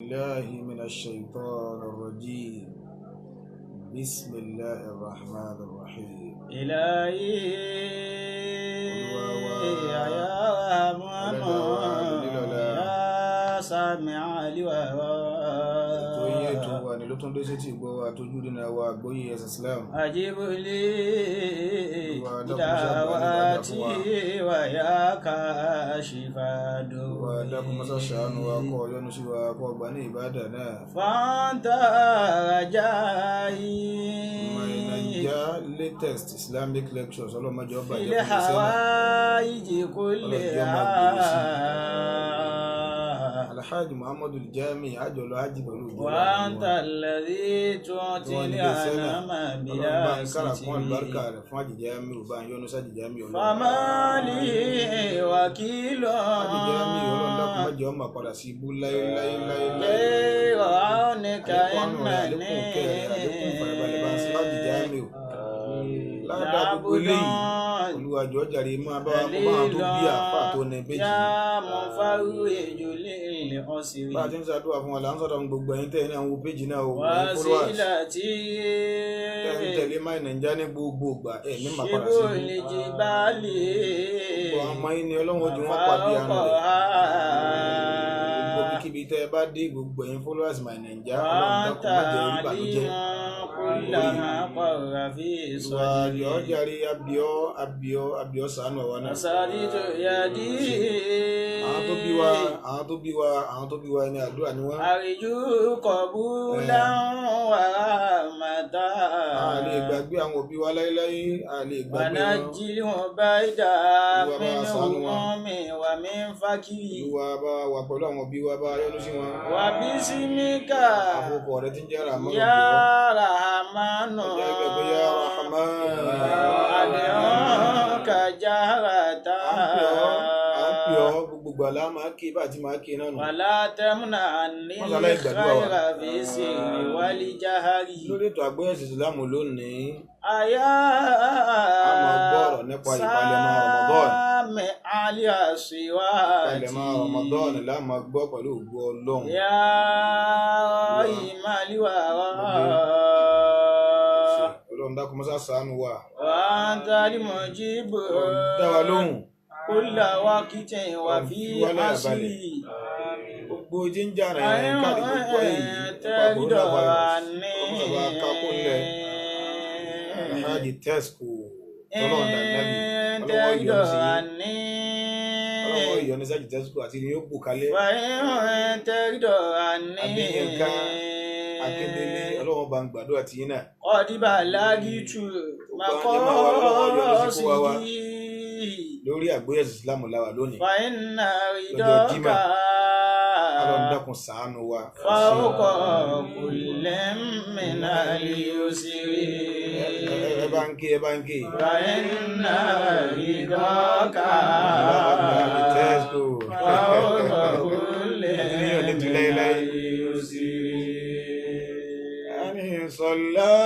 الله من الشيطان الرجيم. بسم الله الرحمن الرحيم. إلهي يا رحمن يا سامع Ètò yín, ètò wa ni ló tún dé sétí ìgbọ́ wa tójú dínà wa àgbọ́yé ẹ̀sìn Islam. أجب لي Olúwa dákun ṣàgbà ní ìbádà fún wa. دعواتي ويا كاشف Olúwa dákun الضر mọ́sá ṣàánú wa, kó yọ́nú sí wa, kó gbà ní ìbádà náà. فأنت رجائي My Naija latest Islamic lectures, ọlọ́mọdé ọba في ìjẹ́ fún iṣẹ́ náà. الحوائج Ọlọ́jọ́ máa gbòòrò sí. كلها Alhaji Muhammadu Jami àjọlọ hajj pẹ̀lú ògbó وأنت wọn الذي tí تعطي wọ́n nílé iṣẹ́ náà. الأنام Ọlọ́run bá بلا ń kára kún àlùbáríkà ستر rẹ̀ fún Àjìjámi ò bá ń yọ́nú sÁjìjámi Ọlọ́run. فما لي وكيل Àjìjámi Ọlọ́run dákun má jẹ́ ó máa padà sí ibú láéláéláéláé. غير عونك Àlékún àánú rẹ̀, àlékún ìkẹ́ rẹ̀, àlékún ìfàyàbalẹ̀ bá ń ṣe fÁjìjámi o. إنني Ládàá gbogbo eléyìí, لعبد Olúwa jọ̀ọ́ jàre máa bá wa kó bá àwọn tó bí àáfà tó ní péjì yìí. يا مفرج للعسر Bá a ti ń ṣàdúrà fún wa là ń sọ̀rọ̀ fún gbogbo ẹ̀yin tẹ́ ẹ̀ ní àwọn péjì náà o, ẹ̀yin followers وسيلتي tẹ́ ń tẹ̀lé My Naija ní gbogbo ìgbà, ẹ̀ ní máa padà sí شبل ibú. الجبال Gbogbo àwọn ọmọ yín ni Ọlọ́run ó jẹ́ wọ́n pàdé àánú rẹ̀. وفوقها Gbogbo ibikíbi tẹ́ ẹ bá dé, gbogbo ẹ̀yin followers My Naija, Ọlọ́run وأنت dákun má jẹ́ orí ìbànújẹ́. عليم كل ما قر في Olúwa jọ̀ọ́ صدري jàre, abiọ́ abiọ́ abiọ́ ṣàánú àwa náà. وسددت يدي Àwọn tó bí wa, àwọn tó bí wa, àwọn tó bí wa ẹni àdúrà ni wọ́n. أرجو قبولا ورحمة A lè gbàgbé àwọn òbí wa láéláé, a lè gbàgbé wọn. ونجلهم بعيدا Olúwa bá من wa ṣàánú wọn. هموم ومن فقر Olúwa bá wa wà pẹ̀lú àwọn òbí wa, bá wa yọ́nú sí wọn. وباسمك Àfọkọ rẹ ti ń jẹ́ Rahman يا òbí ọ. رحمن Ọjọ́ ìgbàgbé yá Rahman. أدعوك جهرة À ń pè ọ́, à ń pè ọ́, gbogbo ìgbà la máa ké bá àti máa ké náà nù. ولا تمنعني Wọ́n ṣàlàyé gbàdúrà wa. الخير في السر والجهر Lórí ètò àgbóyè ẹ̀sìn Ìsìlámù lónìí, أيا a máa gbọ́ ọ̀rọ̀ nípa ìpalẹ̀mọ́ Ramadan. سامع الأصوات Ìpalẹ̀mọ́ Ramadan la máa gbọ́ pẹ̀lú ògo Ọlọ́run. يا رحيم الورى Ọlọ́run dákun mọ́sá ṣàánú wa. وأنت المجيب Ọlọ́run dá wa lóhùn. كل وقت Ọlọ́run وفي fi wá láyà عصر balẹ̀. Gbogbo tí ń jà rìn káàdì gbogbo ayé yìí nípa ترضى coronavirus. عني Ọlọ́run sábà kákó ńlẹ̀. Alhaji Tesco tọ́lọ́run dàgbàbí. إن Ọlọ́wọ́ ترضى yọ́nú sí yín. عني Ọlọ́wọ́ yọ́nú sí Alhaji Tesco àti ní ó bù kalẹ̀. فإن ترضى عني Adéyínká Akíndélé, Ọlọ́run bá ń gbàdúrà tí yín náà. قد بلغت Gbogbo àwọn jàmáà wa, Ọlọ́run yọ́nú sí kó wá wa. مقاصدي Lórí àgbóyè ẹ̀sìn Ìsìlámù la wà lónìí. فإن Lọ́jọ́ رضاك Jímọ̀. Ọlọ́run dákun ṣàánú wa. فوق كل من اليسر Ẹ bá ń ké, ẹ bá ń ké. فإن رضاك Alhaji Tesco. فوق كل Àti ní من tu láéláé. اليسر أني صلى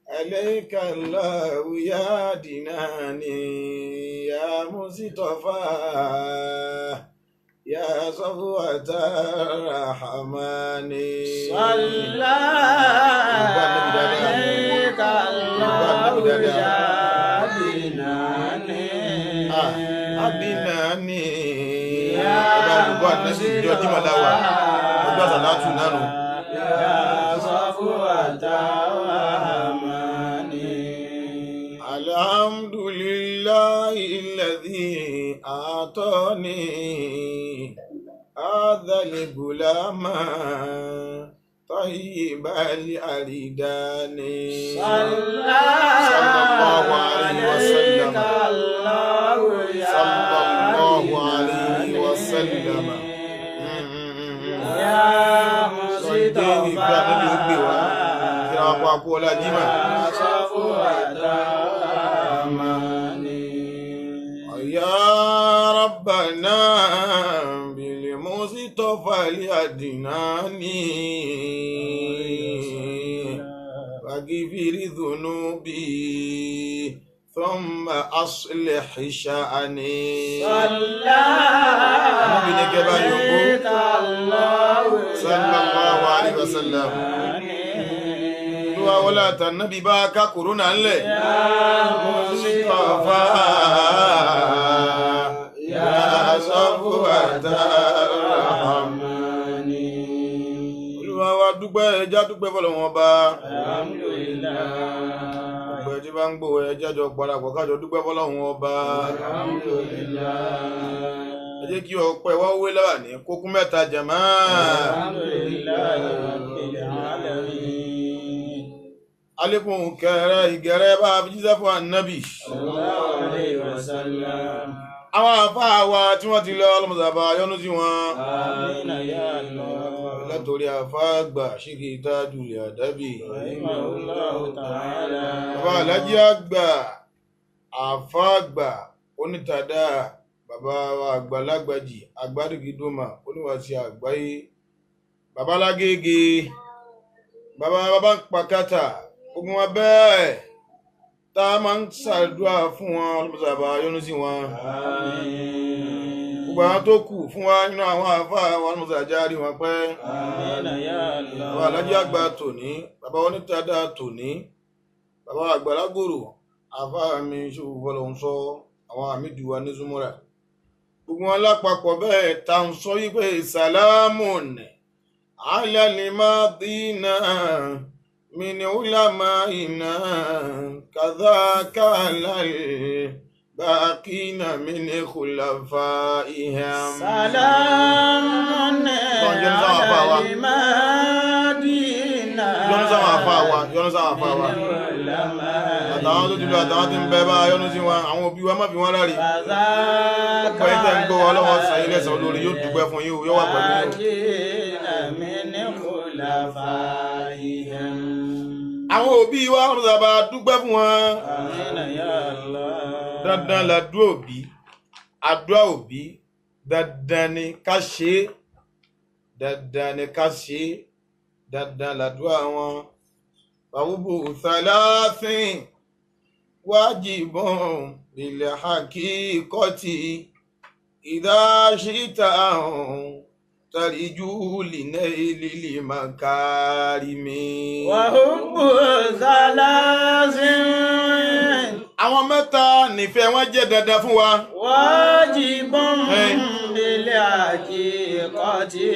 عليك الله يا ديناني يا مصطفى يا صفوة الرحمن. صلى Yorùbá Ànábì dáadáa. عليك Yorùbá Ànábì الله dáadáa. يا ديناني Ah, Adinani. يا Ọba Yorùbá Ànábì ìjọ Jímọ̀ láwà. Ọjọ́ àsàlátù náà nù. يا صفوة الرحمن الحمد لله الذي أعطاني هذا الغلام طيب الأردان. صلى صلى الله عليه وسلم. عليك الله يا صلى الله عليه وسلم. يا Sọ dé ìfẹ́ ànábì ó gbé wá. مصطفى Kí àwọn akọ akọ ọlá Jímọ̀. يا صفوة الرحمن يا ربنا بالمصطفى الأدناني واغفر ذنوبي thumma aslih sha'ni. صلى Ànábì ní kẹ́ bá yòókù. عليك الله Sallallahu alayhi wa sallam. Olúwa wọlé àtànábì bá ká kòrónà ńlẹ̀. يا Mustapha ya Safwata Rahman. Olúwa wa dúpẹ́, ẹja dúpẹ́ fọlọ́wọ́n bá. Alhamdulillah. Gbogbo ẹ tí bá ń gbòòrò ẹja jọ parapọ̀ kájọ dúpẹ́ fọlọ́wọ́n ọba. Alhamdulillah. Ẹ jẹ́ kí ọpẹ́ wá wé láwà ní kókún mẹ́ta jàmá. Alhamdulillah Rabbil alamin. Alékún kẹrẹ ìgẹrẹ bá a fi jíṣẹ́ fún ànábì. Sallallahu alayhi wa sallam. Àwọn àfáà wa tí wọ́n ti lọ ọlọ́mọsàbà yọ́nú sí wọn. Amina ya Allah. Látòrí àfáà àgbà ṣíkì Tajul Adabi. Rahimahullahu ta'ala. Bàbá Alájí àgbà, àfáà àgbà, onítàdá, bàbá wa àgbàlagbàjì, àgbàdìgídọ́mà, oníwàsí àgbáyé, bàbá Lágége, bàbá bàbá ń pàkátà, gbogbo wọn bẹ́ẹ̀ tá a máa ń ṣàdúrà fún wọn, ọlọ́mọsàbà yọ́nú sí wọn. Àmín. Gbogbo àwọn tó kù fún wa nínú àwọn àfáà wa, ọlọ́mọsàjà rí wọn pẹ́. Amina ya Allah. Bàbá Alájí àgbà tòní, bàbá onítàdá tòní, bàbá àgbàlagbòrò, àfáà mi ṣòwò fọlọ́hún sọ, àwọn àmì dùwà ní Zumura. Gbogbo wọn lápapọ̀ bẹ́ẹ̀ ta ń sọ wípé sàlámùn alálìmádínà min ulama'ina kadhaka alal baqina min khulafaihim. Salamun Ọlọ́run yọ́nú sáwọn àfáà wa. ala al-madina. Yọ́nú sáwọn àfáà wa, yọ́nú sáwọn àfáà wa. Àtàwọn tó ti lọ àtàwọn tí ń bẹ bá yọ́nú sí wọn, àwọn òbí wa má fi wọ́n ráre. Gbogbo ẹ̀yin tẹ́ ń gbọ́ wa, Ọlọ́run san yín lẹ́san olóore, yóò dúpẹ́ fún yín o, yóò wà pẹ̀lú yín o. Baqina min khulafaihim. Àwọn òbí wa, Ọlọ́run sábà dúpẹ́ fún wọn. Amina ya Allah. Dandan làdúrà òbí, àdúrà òbí, dandan ni ká ṣe é, dandan ni ká ṣe é, dandan làdúrà wọn. Bàwùbù thalathin wajibun lil haqiqati idha shi'ta tarju linailil makarimi. Wa hubbu thalathin Àwọn mẹ́ta nífẹ̀ẹ́ wọn jẹ́ dandan fún wa. wajibun Hey. bil haqiqati.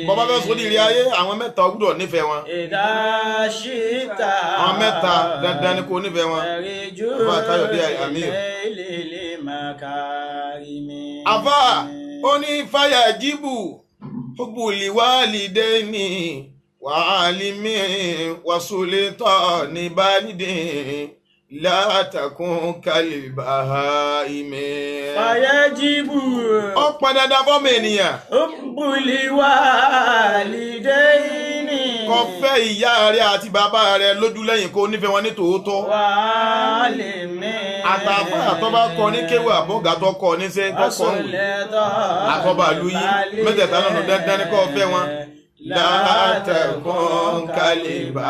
Bọ́bá fẹ́ sórí ilé ayé, àwọn mẹ́ta o gbọ́dọ̀ nífẹ̀ẹ́ wọn. Idha shi'ta Àwọn mẹ́ta dandan ni kò nífẹ̀ẹ́ wọn. tarju Àfáà Káyọ̀dé Amir. linailil makarimi. Àfáà ó ní fàyà jíbù hubbul walidaini wa alimi wa sultani balidin la takun kal bahaimi. Fayajibu Ó pọn dandan fọ́mọ ènìyàn hubbul walidaini. kó fẹ́ ìyá rẹ̀ àti bàbá rẹ̀ lójúlẹ́yìn kó nífẹ̀ẹ́ wọn ní tòótọ́. Wa alimi. Àtàfà tó bá kọ ní kéwù àbọ̀gà tó kọ ní sẹ́ tó kọ ń wù. Àtọ́ba ìlú yín, mẹ́tẹ̀ẹ̀ta náà ló dandan ní kó fẹ́ wọn. Látẹ̀kùn kálíbà.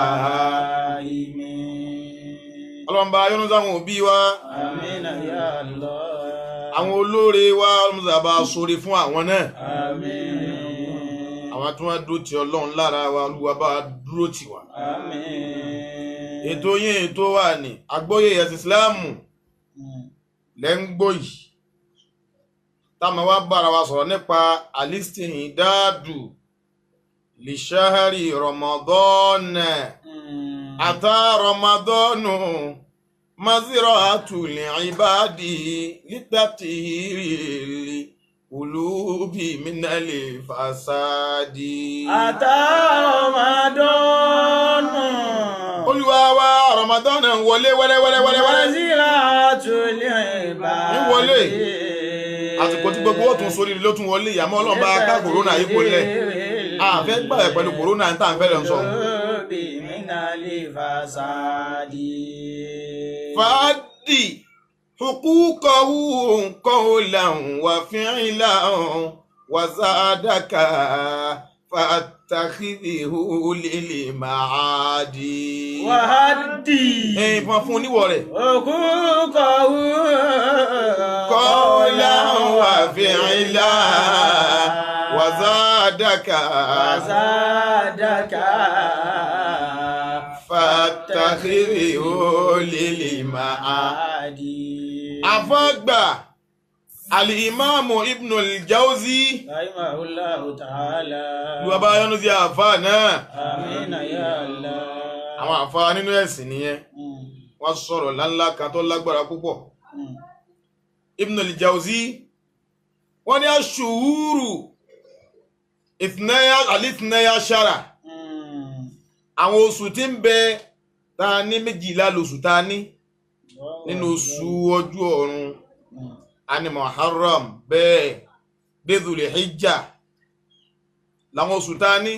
Ọlọ́run bá yọ́nú sáwọn òbí wa, Amina ya Allah. àwọn olóore wa, Ọlọ́run sábà ṣoore fún àwọn náà. Àmín. Àwọn tí wọ́n dúró ti Ọlọ́run lára wa, Olúwa bá dúró tì wá. Àmín. Ètò yín ètò wa ní àgbọ́yé ẹ̀sìn Ìsìláàmù lẹ́ ń gbọ́ yìí. Táwọn wá bára wa sọ̀rọ̀ nípa alistihdadu lishahari Ramadan. Ata Ramadanu maziratu li'ibadi litatihiri qulubi minal fasadi. Ata Ramadanu. Olúwa wa, Ramadan ń wọlé wẹ́rẹ́wẹ́rẹ́wẹ́rẹ́. Maziratul ibadi. Ń wọlé. Àsìkò tí gbogbo ọ̀tún sórí ló tún wọlé, ìyàmọ́ Ọlọ́run bá ká kòrónà yìí kó lẹ̀. A fẹ́ gbàgbẹ́ pẹ̀lú kòrónà ní tá à ń fẹ́ lọ sọ. Qulubi minal fasadi. Fàádì huquqahu qawlan wa fi'lan wa zadaka fàtàkì Fàtàkìrìhù lílì màádì. Wàhádì. Ẹyin fún fún oníwọ̀ rẹ̀. Òkúkọ̀wù. Kọ́lá wà fìlà wàzádàkà. Wàzádàkà. Fàtàkìrìhù lílì màádì. Àfọ́gbà Al-Imamu Ibn al-Jawzi. Rahimahullahu ta'ala. Olúwa bá yọ́nú sí àfáà náà. Amina ya Allah. Àwọn àfáà nínú ẹ̀sìn nìyẹn. Wọ́n sọ̀rọ̀ láńlá kan tó lágbára púpọ̀. Ibn al-Jawzi wọ́n ní aṣùwúrù ìtìnáyà ṣára. Àwọn oṣù tí ń bẹ ta ní 12 lóṣù ta ní nínú oṣù ọjọ́ ọ̀run. Ani Muharram bẹ́ẹ̀ dé Dhul Hijjah làwọn oṣù ta ní.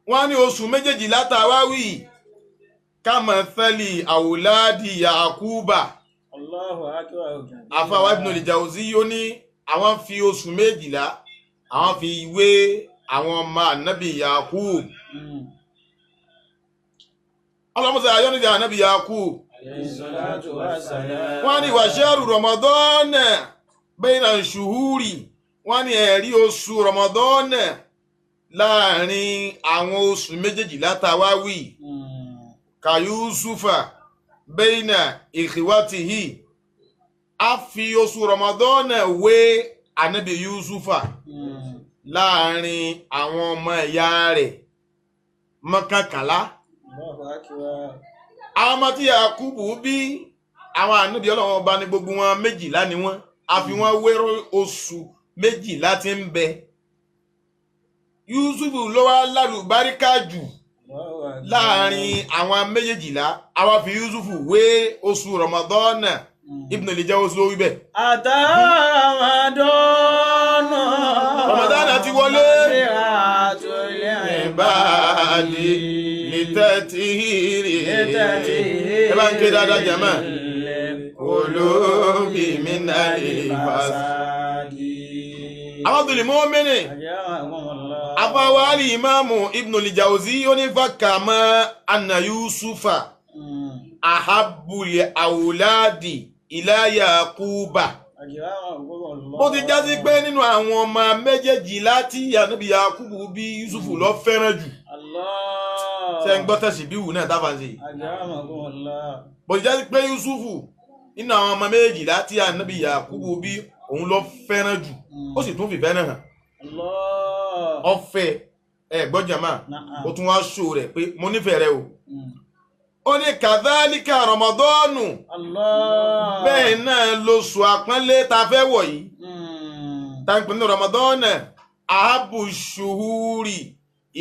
Wọ́n ní oṣù méjèèjìlá tá a wá wí kamathali awladi Yakuba. Allahu akbar. Àfáwá Ibn al-Jawzi yóò ní àwọn fi oṣù 12 àwọn fi wé àwọn ọmọ ànábì Yakub. Ọlọ́mọsá ayọ́nìjà ànábì Yakub. Wọ́n ní wàṣẹ́rù Ramadan bayna shuhuri. Wọ́n ní ẹ̀rí oṣù Ramadan láàrin àwọn oṣù méjèèjìlá tá a wá wí. Ka Yusufa bayna ikhwatihi. A fi oṣù Ramadan wé ànábì Yusufa láàrin àwọn ọmọ ìyá rẹ̀ mọ́kànkànlá. Àwọn ọmọ tí Yakubu bí àwọn ànábì Ọlọ́run ọba ní gbogbo wọn 12 ni wọ́n. A fi wọ́n wérò oṣù 12 tí ń bẹ. Yusufu ló wá lálùbáríkà jù láàrin àwọn méjèèjìlá. Àwa fi Yusufu wé oṣù Ramadan. Ibn al-Jawzi ló wí bẹ́ẹ̀. Àtàwàdọ́nà. Ramadan ti wọlé. Ìbáàdì lítẹ́tìrì. Ẹ bá ń ké dáadáa jàmá. Olóbi mínàlì fàṣàdì. Àwọn tó lè mú mẹ́nì. Afáwálì ìmáàmù Ibn al-Jawzi ó ní fàkàmọ́ anna Yusufa ahabbul awladi ila Yakuba. Bó ti já sí pé nínú àwọn ọmọ méjèèjìlá tí ànábì Yakubu bí Yusufu ló fẹ́ràn jù. Ṣé ń gbọ́ tẹ̀sí bí wù náà dábàá ṣe? Bó ti já sí pé Yusufu nínú àwọn ọmọ méjèèjìlá tí ànábì Yakubu bí òun ló fẹ́ràn jù. Ó sì tún fìfẹ́ náà hàn. Ọ̀fẹ́ ẹ gbọ́ jàmá, ó tún wá ṣó rẹ̀ pé mo nífẹ̀ẹ́ rẹ o. Ó ní kàdálíkà Rọmọdọ́ọ̀nù. Bẹ́ẹ̀ náà lóṣù àpọ́nlé ta fẹ́ wọ̀ yìí. Ta ń pè ní Rọmọdọ́ọ̀nù ahabu shuhuri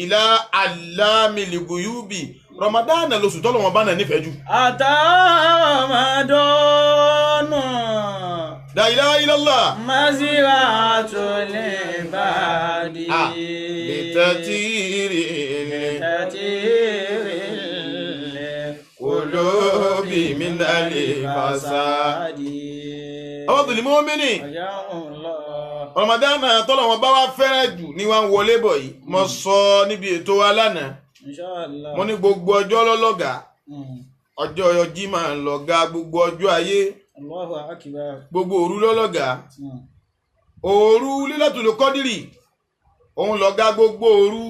ìlà alámìlìgùyùbì. Rọmọdọ́ọ̀nù lóṣù tọ́lọ̀ wọn bá náà nífẹ̀ẹ́ jù. Àtàwàdọ́nù. La ilaha illallah. Maziratul ibadi. Litatiril. Kolobi minali fasadi. Àwọn tó lè mú mí ní. Ramadan tọ́lọ̀ wọn bá wá fẹ́ràn jù ní wá ń wọlé bọ̀ yìí. Mo sọ níbi ètò wa lánàá. Mo ní gbogbo ọjọ́ lọ́lọ́gà. Ọjọ́ Jímọ̀ lọ̀gá gbogbo ọjọ́ ayé. Gbogbo òru lọ́lọ́gà. Òru Lailatul Qadri. Òun lọ̀gá gbogbo òru.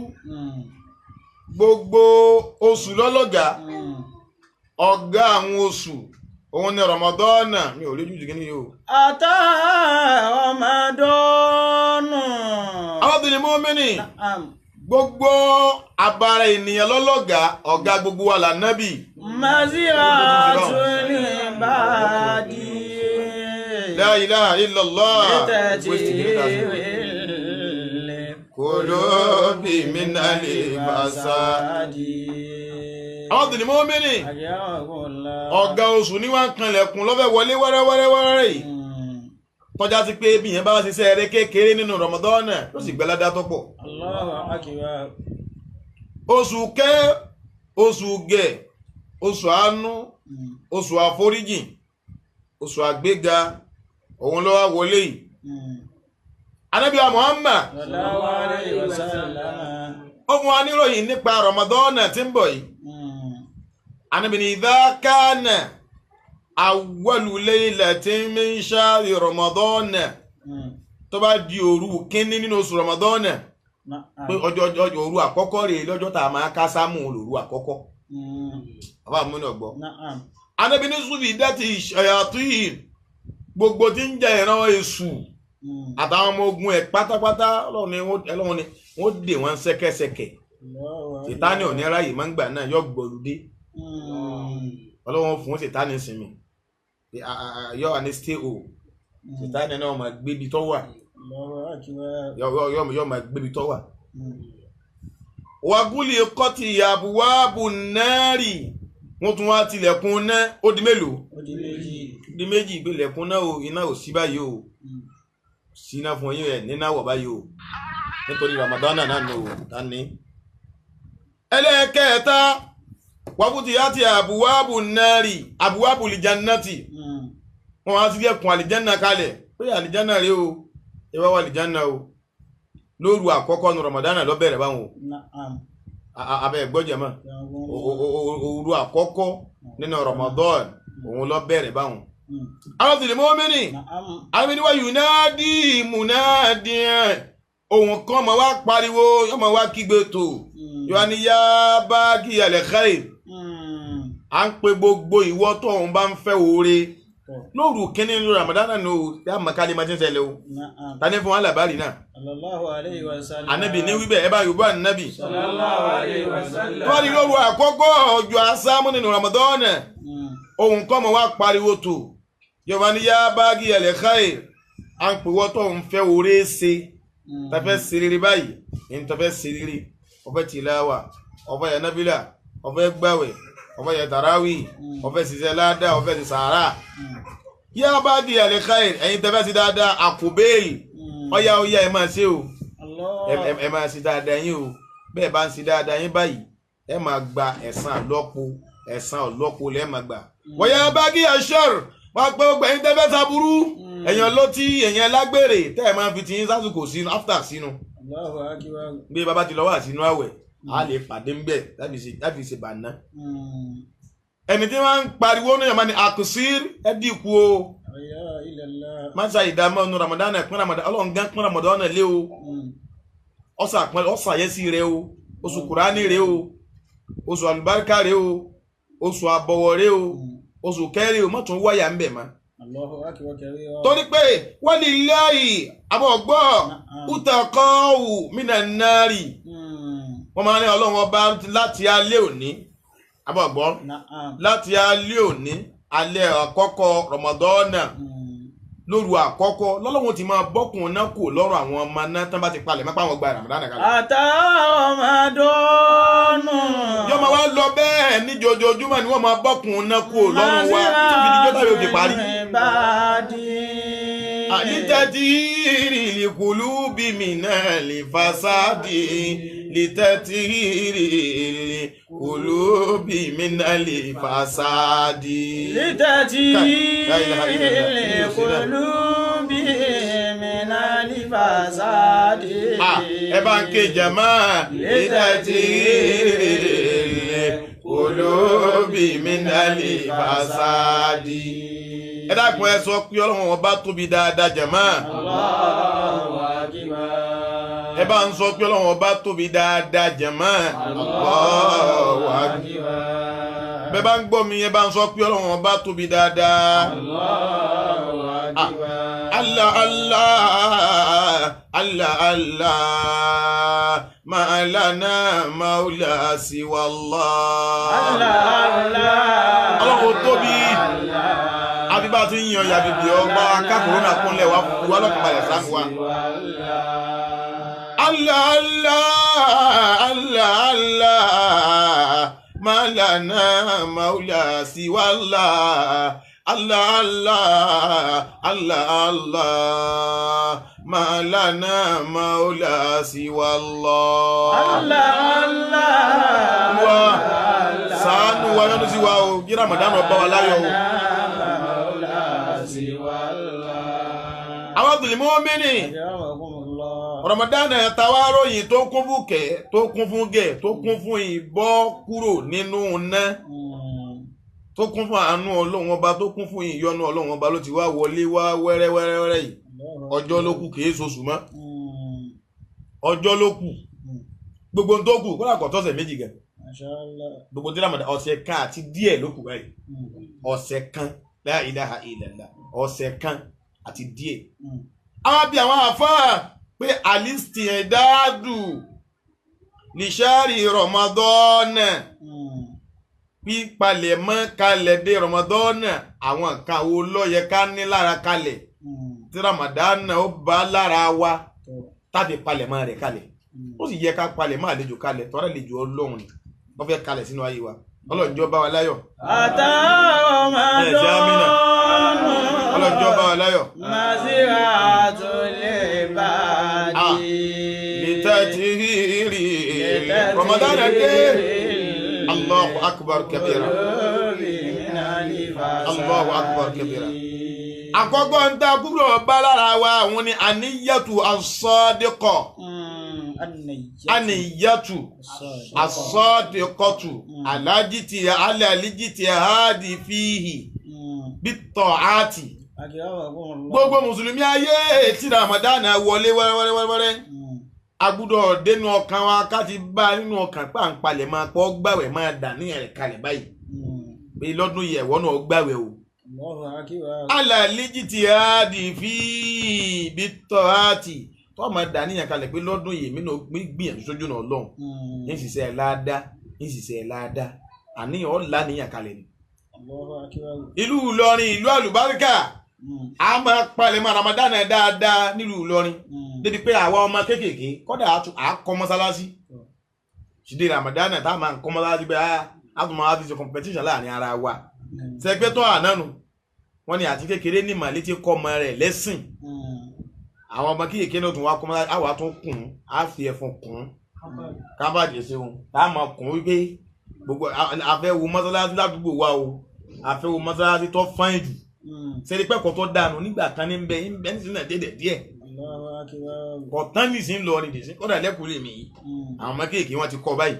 Gbogbo oṣù lọ́lọ́gà. Ọ̀gá àwọn oṣù òun ni Ramadan mi ò lójú jìgínní yìí o. Àtàwọ̀mọdọ́nù. Àwọn tó lè mú mí gbogbo abara ènìyàn lọ́lọ́gà ọ̀gá gbogbo wa lànábì. Maziratul ibadi. La ilaha illallah. Kulubi minal fasadi. Àwọn tó lè mú mí ọ̀gá oṣù ní wá ń kanlẹ̀kùn lọ́fẹ́ wọlé wẹ́rẹ́wẹ́rẹ́wẹ́rẹ́ yìí. Tọ́já sí pé bí yẹn bá ṣiṣẹ́ eré kékeré nínú Ramadan ló sì gbẹ́ládá tó pọ̀. Oṣù kẹ́, oṣù gẹ̀, oṣù àánú, oṣù àforíjìn, oṣù àgbéga, òun ló wá wọlé yìí. Ànábì wa Muhammad Sallallahu alayhi wa sallam. ó fún wa níròyìn nípa Ramadan tí ń bọ̀ yìí. Ànábì ní idha kana awwalu laylatin min shahri Ramadan, tó bá di òru kínní nínú oṣù Ramadan, pé ọjọ́ ọjọ́ òru àkọ́kọ́ rèé lọ́jọ́ tá a máa ká sámù lòru àkọ́kọ́. Bàbá mi náà gbọ́. Ànábì ní sufi dati shayatin, gbogbo tí ń jẹ ìran èṣù àtàwọn ọmọ ogun ẹ̀ pátápátá, Ọlọ́run ni wọ́n dè wọ́n ṣẹ́kẹ́ṣẹkẹ̀. Sìtáni ò ní ráyè máa ń gbà náà yọ gbọ̀lùdé. Ọlọ́run fún sìtáni sinmi, yọ wà ní stay home. Sìtáni náà máa gbébi tó wà, yọ máa gbébi tó wà. Wàgúlì kọ́tì àbúwábù náírì, wọ́n tún wá tilẹ̀kùn náà. Ó di mélòó? Ó di méjì. Di méjì. Ìgbélẹ̀kùn náà o, iná ò sí báyìí o, síná fún yín ẹ̀ nínú àwọ̀ báyìí o, nítorí Ramadan náà ni o dání. Ẹlẹ́ẹ̀kẹta, wàbútì àti àbúwábù náírì àbúwábù lìjánátì, wọ́n á ti lẹ̀kùn àlìjánná kalẹ̀ pé àlìjánná rèé o, ẹ wá wà àlìjánná o. Lóru àkọ́kọ́ nu Ramadan ló bẹ̀rẹ̀ báwọn o. Abẹ́ ẹ̀gbọ́jẹ̀ mọ́, òru àkọ́kọ́ nínú Ramadan òun ló bẹ̀rẹ̀ báwọn. Àwọn tìlẹ̀ mọ́mìnì àwọn ènìyàn yunadi munadi, ohun kan máa wá pariwo, yóò máa wá kígbe tó, yóò ní yá bá kí alẹ́ khair. À ń pe gbogbo ìwọ tó òun bá ń fẹ́ oore lóru kínní nínú Ramadan náà o, yá màkàlí máa ti ń ṣẹlẹ̀ o. Tani fún wa làbárì náà? Sallallahu alayhi wa sallam. Ànábì ní wíbẹ̀ ẹ bá yorùbá ànábì. Sallallahu alayhi wa sallam. Tó wá ní lóru àkọ́kọ́ ọjọ́ asámú nínú Ramadan, ohun kan máa wá pariwo tó, yorùbá ní yá bá kí alẹ́ khair. À ń pè wọ́n tó ń fẹ́ oore ṣe, tafẹ́ ṣe rere báyìí ní tafẹ́ ṣe rere, ọfẹ́ tìláwà, ọfẹ́ yẹn nábìlà, ọfẹ́ gbàwẹ̀, ọfẹ́ yẹn tàràwì, ọfẹ́ ṣiṣẹ́ ládàá, ọfẹ́ ṣe sàárà. Yá bá di alẹ́ khair, ẹ̀yin tafẹ́ ṣe dáadáa àkùbẹ́ẹ̀lì, ọ̀yá ọ̀yá ẹ̀ máa ṣe o, ẹ máa ṣe dáadáa yín o. Bẹ́ẹ̀ bá ń ṣe dáadáa yín báyìí, ẹ máa gba ẹ̀san àlọ́po, ẹ̀san ọ̀lọ́po lẹ́ẹ̀ máa gbà. Wọ́n yá bá kí aṣọ́r wọ́n pé gbogbo ẹ̀yin tẹ́fẹ́ ṣaburú, ẹ̀yin ọlọ́tí, ẹ̀yin alágbèrè, tẹ́ ẹ̀ máa fi tiyín sásìkò sínú after sínú. Bí bàbá ti lọ wá sínú àwẹ̀, a lè pàdé ń bẹ̀ láti ṣe bàná. Ẹni tí wọ́n ń pariwo ní ọmọ ni àkùsír ẹ dínkù o. Má ṣe ìdààmú ọ̀nù Ramadan pín Ramadan, Ọlọ́run gán pín Ramadan lé o. Ọ̀sà yẹ́sì rẹ o, oṣù Kùránì rẹ o, oṣù àlùbáríkà rẹ o, oṣù àbọ̀wọ̀ rẹ o, oṣù kẹrin o, mọ́tún wáyà ń bẹ̀ mọ́. Torí pé wọ́n lè láàyè àbọ̀gbọ́ utakọ́wù minan nari, wọ́n máa ní Ọlọ́run ọba láti alẹ́ òní, àbọ̀gbọ́ láti alẹ́ òní, alẹ́ àkọ́kọ́ Ramadan lóru àkọ́kọ́ lọ́lọ́run ti máa bọ́kùn náà kù lọ́rọ̀ àwọn ọmọ náà tán bá ti palẹ̀ mọ́pá àwọn gba Ramadan kalẹ̀. Àtàràmàdọ́nù. Yóò máa wá lọ bẹ́ẹ̀ ní jojoojúmọ́ ni wọ́n máa bọ́kùn náà kù lọ́rùn wa tó fi dijọ́ tàbí òkè parí. Lítẹ̀tìrì lìkùlùbí mìíràn lè fasádì, lítẹ̀tìrì lìkùlùbí mìíràn lè fasádì. Lítẹ̀tìrì lìkùlùbí mìíràn lè fasádì. Ẹ bá ń ké jàmá. Lítẹ̀tìrì lìkùlùbí mìíràn lè fasádì. Ẹ dákun ẹ sọ pé Ọlọ́run ọba tóbi dáadáa jàmá. Allahu akbar. Ẹ bá ń sọ pé Ọlọ́run ọba tóbi dáadáa jàmá. Allahu akbar. Bẹ́ẹ̀ bá ń gbọ́ mi, ẹ bá ń sọ pé Ọlọ́run ọba tóbi dáadáa. Allahu akbar. Allah Allah Allah Allah ma lana maula siwa Allah. Allah Allah. Ọlọ́run tóbi. Àbí bá ti ń yan yàbìbì ọgbà ká kòrónà kúnlẹ̀ wá fún wa lọ́kàn balẹ̀ sáà wa. Allah Allah Allah Allah ma lana maula siwa Allah. Allah Allah Allah Allah ma lana maula siwa Allah. Allah Allah. Wa ṣàánú wa yọ́nú sí wa o, kí Ramadan ó bá wa láyọ̀ o. Àwọn tìlímọ́mìnì Ramadan tàwa ròyìn tó kún fún kẹ́ tó kún fún gẹ̀ tó kún fún ìbọ́ kúrò nínú iná tó kún fún àánú Ọlọ́run ọba tó kún fún ìyọ́nú Ọlọ́run ọba ló ti wá wọlé wá wẹ́rẹ́wẹ́rẹ́ yìí ọjọ́ ló kù kìí ṣoṣù mọ́ ọjọ́ ló kù gbogbo tó kù kódà kò tọ́sẹ̀ méjì gan gbogbo tí Ramadan ọ̀sẹ̀ kan àti díẹ̀ ló kù báyìí ọ̀sẹ̀ kan la ilaha illallah ọ̀sẹ̀ kan àti díẹ̀. Àwọn bí àwọn àfáà pé alisti ẹ̀dáàdù lìṣàárì Ramadan pípalẹ̀mọ́ kalẹ̀ dé Ramadan àwọn nǹkan wo ló yẹ ká ní lára kalẹ̀ tí Ramadan ó bá lára wa tàbí palẹ̀mọ́ rẹ̀ kalẹ̀ ó sì yẹ ká palẹ̀mọ́ àlejò kalẹ̀ tọ́lá àlejò Ọlọ́run ni wọ́n fẹ́ kalẹ̀ sínú ayé wa Ọlọ́run jọ̀ọ́ bá wa láyọ̀. Ọlọ́run jọ̀ọ́ bá wa láyọ̀. Lítàtìrì Ramadan dé. Allahu akbar kabira. Allahu akbar kabira. Àkọ́kọ́ ń ta kúrò bá lára wa àwọn ni àníyàtú as-sadiqa. Àníyàtú as-sadiqatu alájìtì alálìjìtì àádì fíhì bítọ̀ àti. Gbogbo Mùsùlùmí ayé tí Ramadan wọlé wẹ́rẹ́wẹ́rẹ́ a gbọ́dọ̀ dénú ọkàn wa ká ti bá nínú ọkàn pàǹpalẹ̀ máa pọ̀ gbàwẹ̀ máa dà ní ẹ̀rẹ̀ kalẹ̀ báyìí pé lọ́dún yìí ẹ̀wọ́ náà gbàwẹ̀ o. Alàlíjì ti àádì fi ibi tọ́ àti tó máa dà níyàn kalẹ̀ pé lọ́dún yìí mí náà gbìyànjú sójú náà lọ́hùn ní ṣiṣẹ́ láàdá ní ṣiṣẹ́ láàdá àníyàn ọ̀la níyàn kalẹ̀ ni. Ìlú Ìlọrin ìlú àlùbáríkà a máa palẹ̀ mọ́ Ramadan dáadáa nílùú Ìlọrin débi pé àwa ọmọ kéékèèké kọ́dà à kọ́ mọ́sálásí ṣìdí Ramadan tá a máa ń kọ́ mọ́sálásí bẹ́ẹ̀ a tún máa fi ṣe competition láàrin ara wa sẹgbẹ́tọ̀ ànánu wọ́n ní àti kékeré ní màlẹ́ tí kọ́ ọmọ rẹ̀ lẹ́sìn àwọn ọmọ kéékèèké náà tún wá kọ́ mọ́sálásí àwa tún kùn á fi ẹ̀fọn kùn kábàjẹ́ sí wọn tá a máa kùn wípé gbogbo àfẹ́ wo mọ́sálásí ládùúgbò wa o àfẹ́ wo mọ́sálásí tó fáìn jù sẹ́ni pẹ́kọ̀ọ́ tó dànù nígbà kan ní bẹ ní bẹ nísìnyí náà dédé díẹ̀ kọ̀tán nìsín lọ ní dìsín kọ́dà lẹ́kùnrin mi yìí àwọn ọmọ kéèké wọn ti kọ́ báyìí.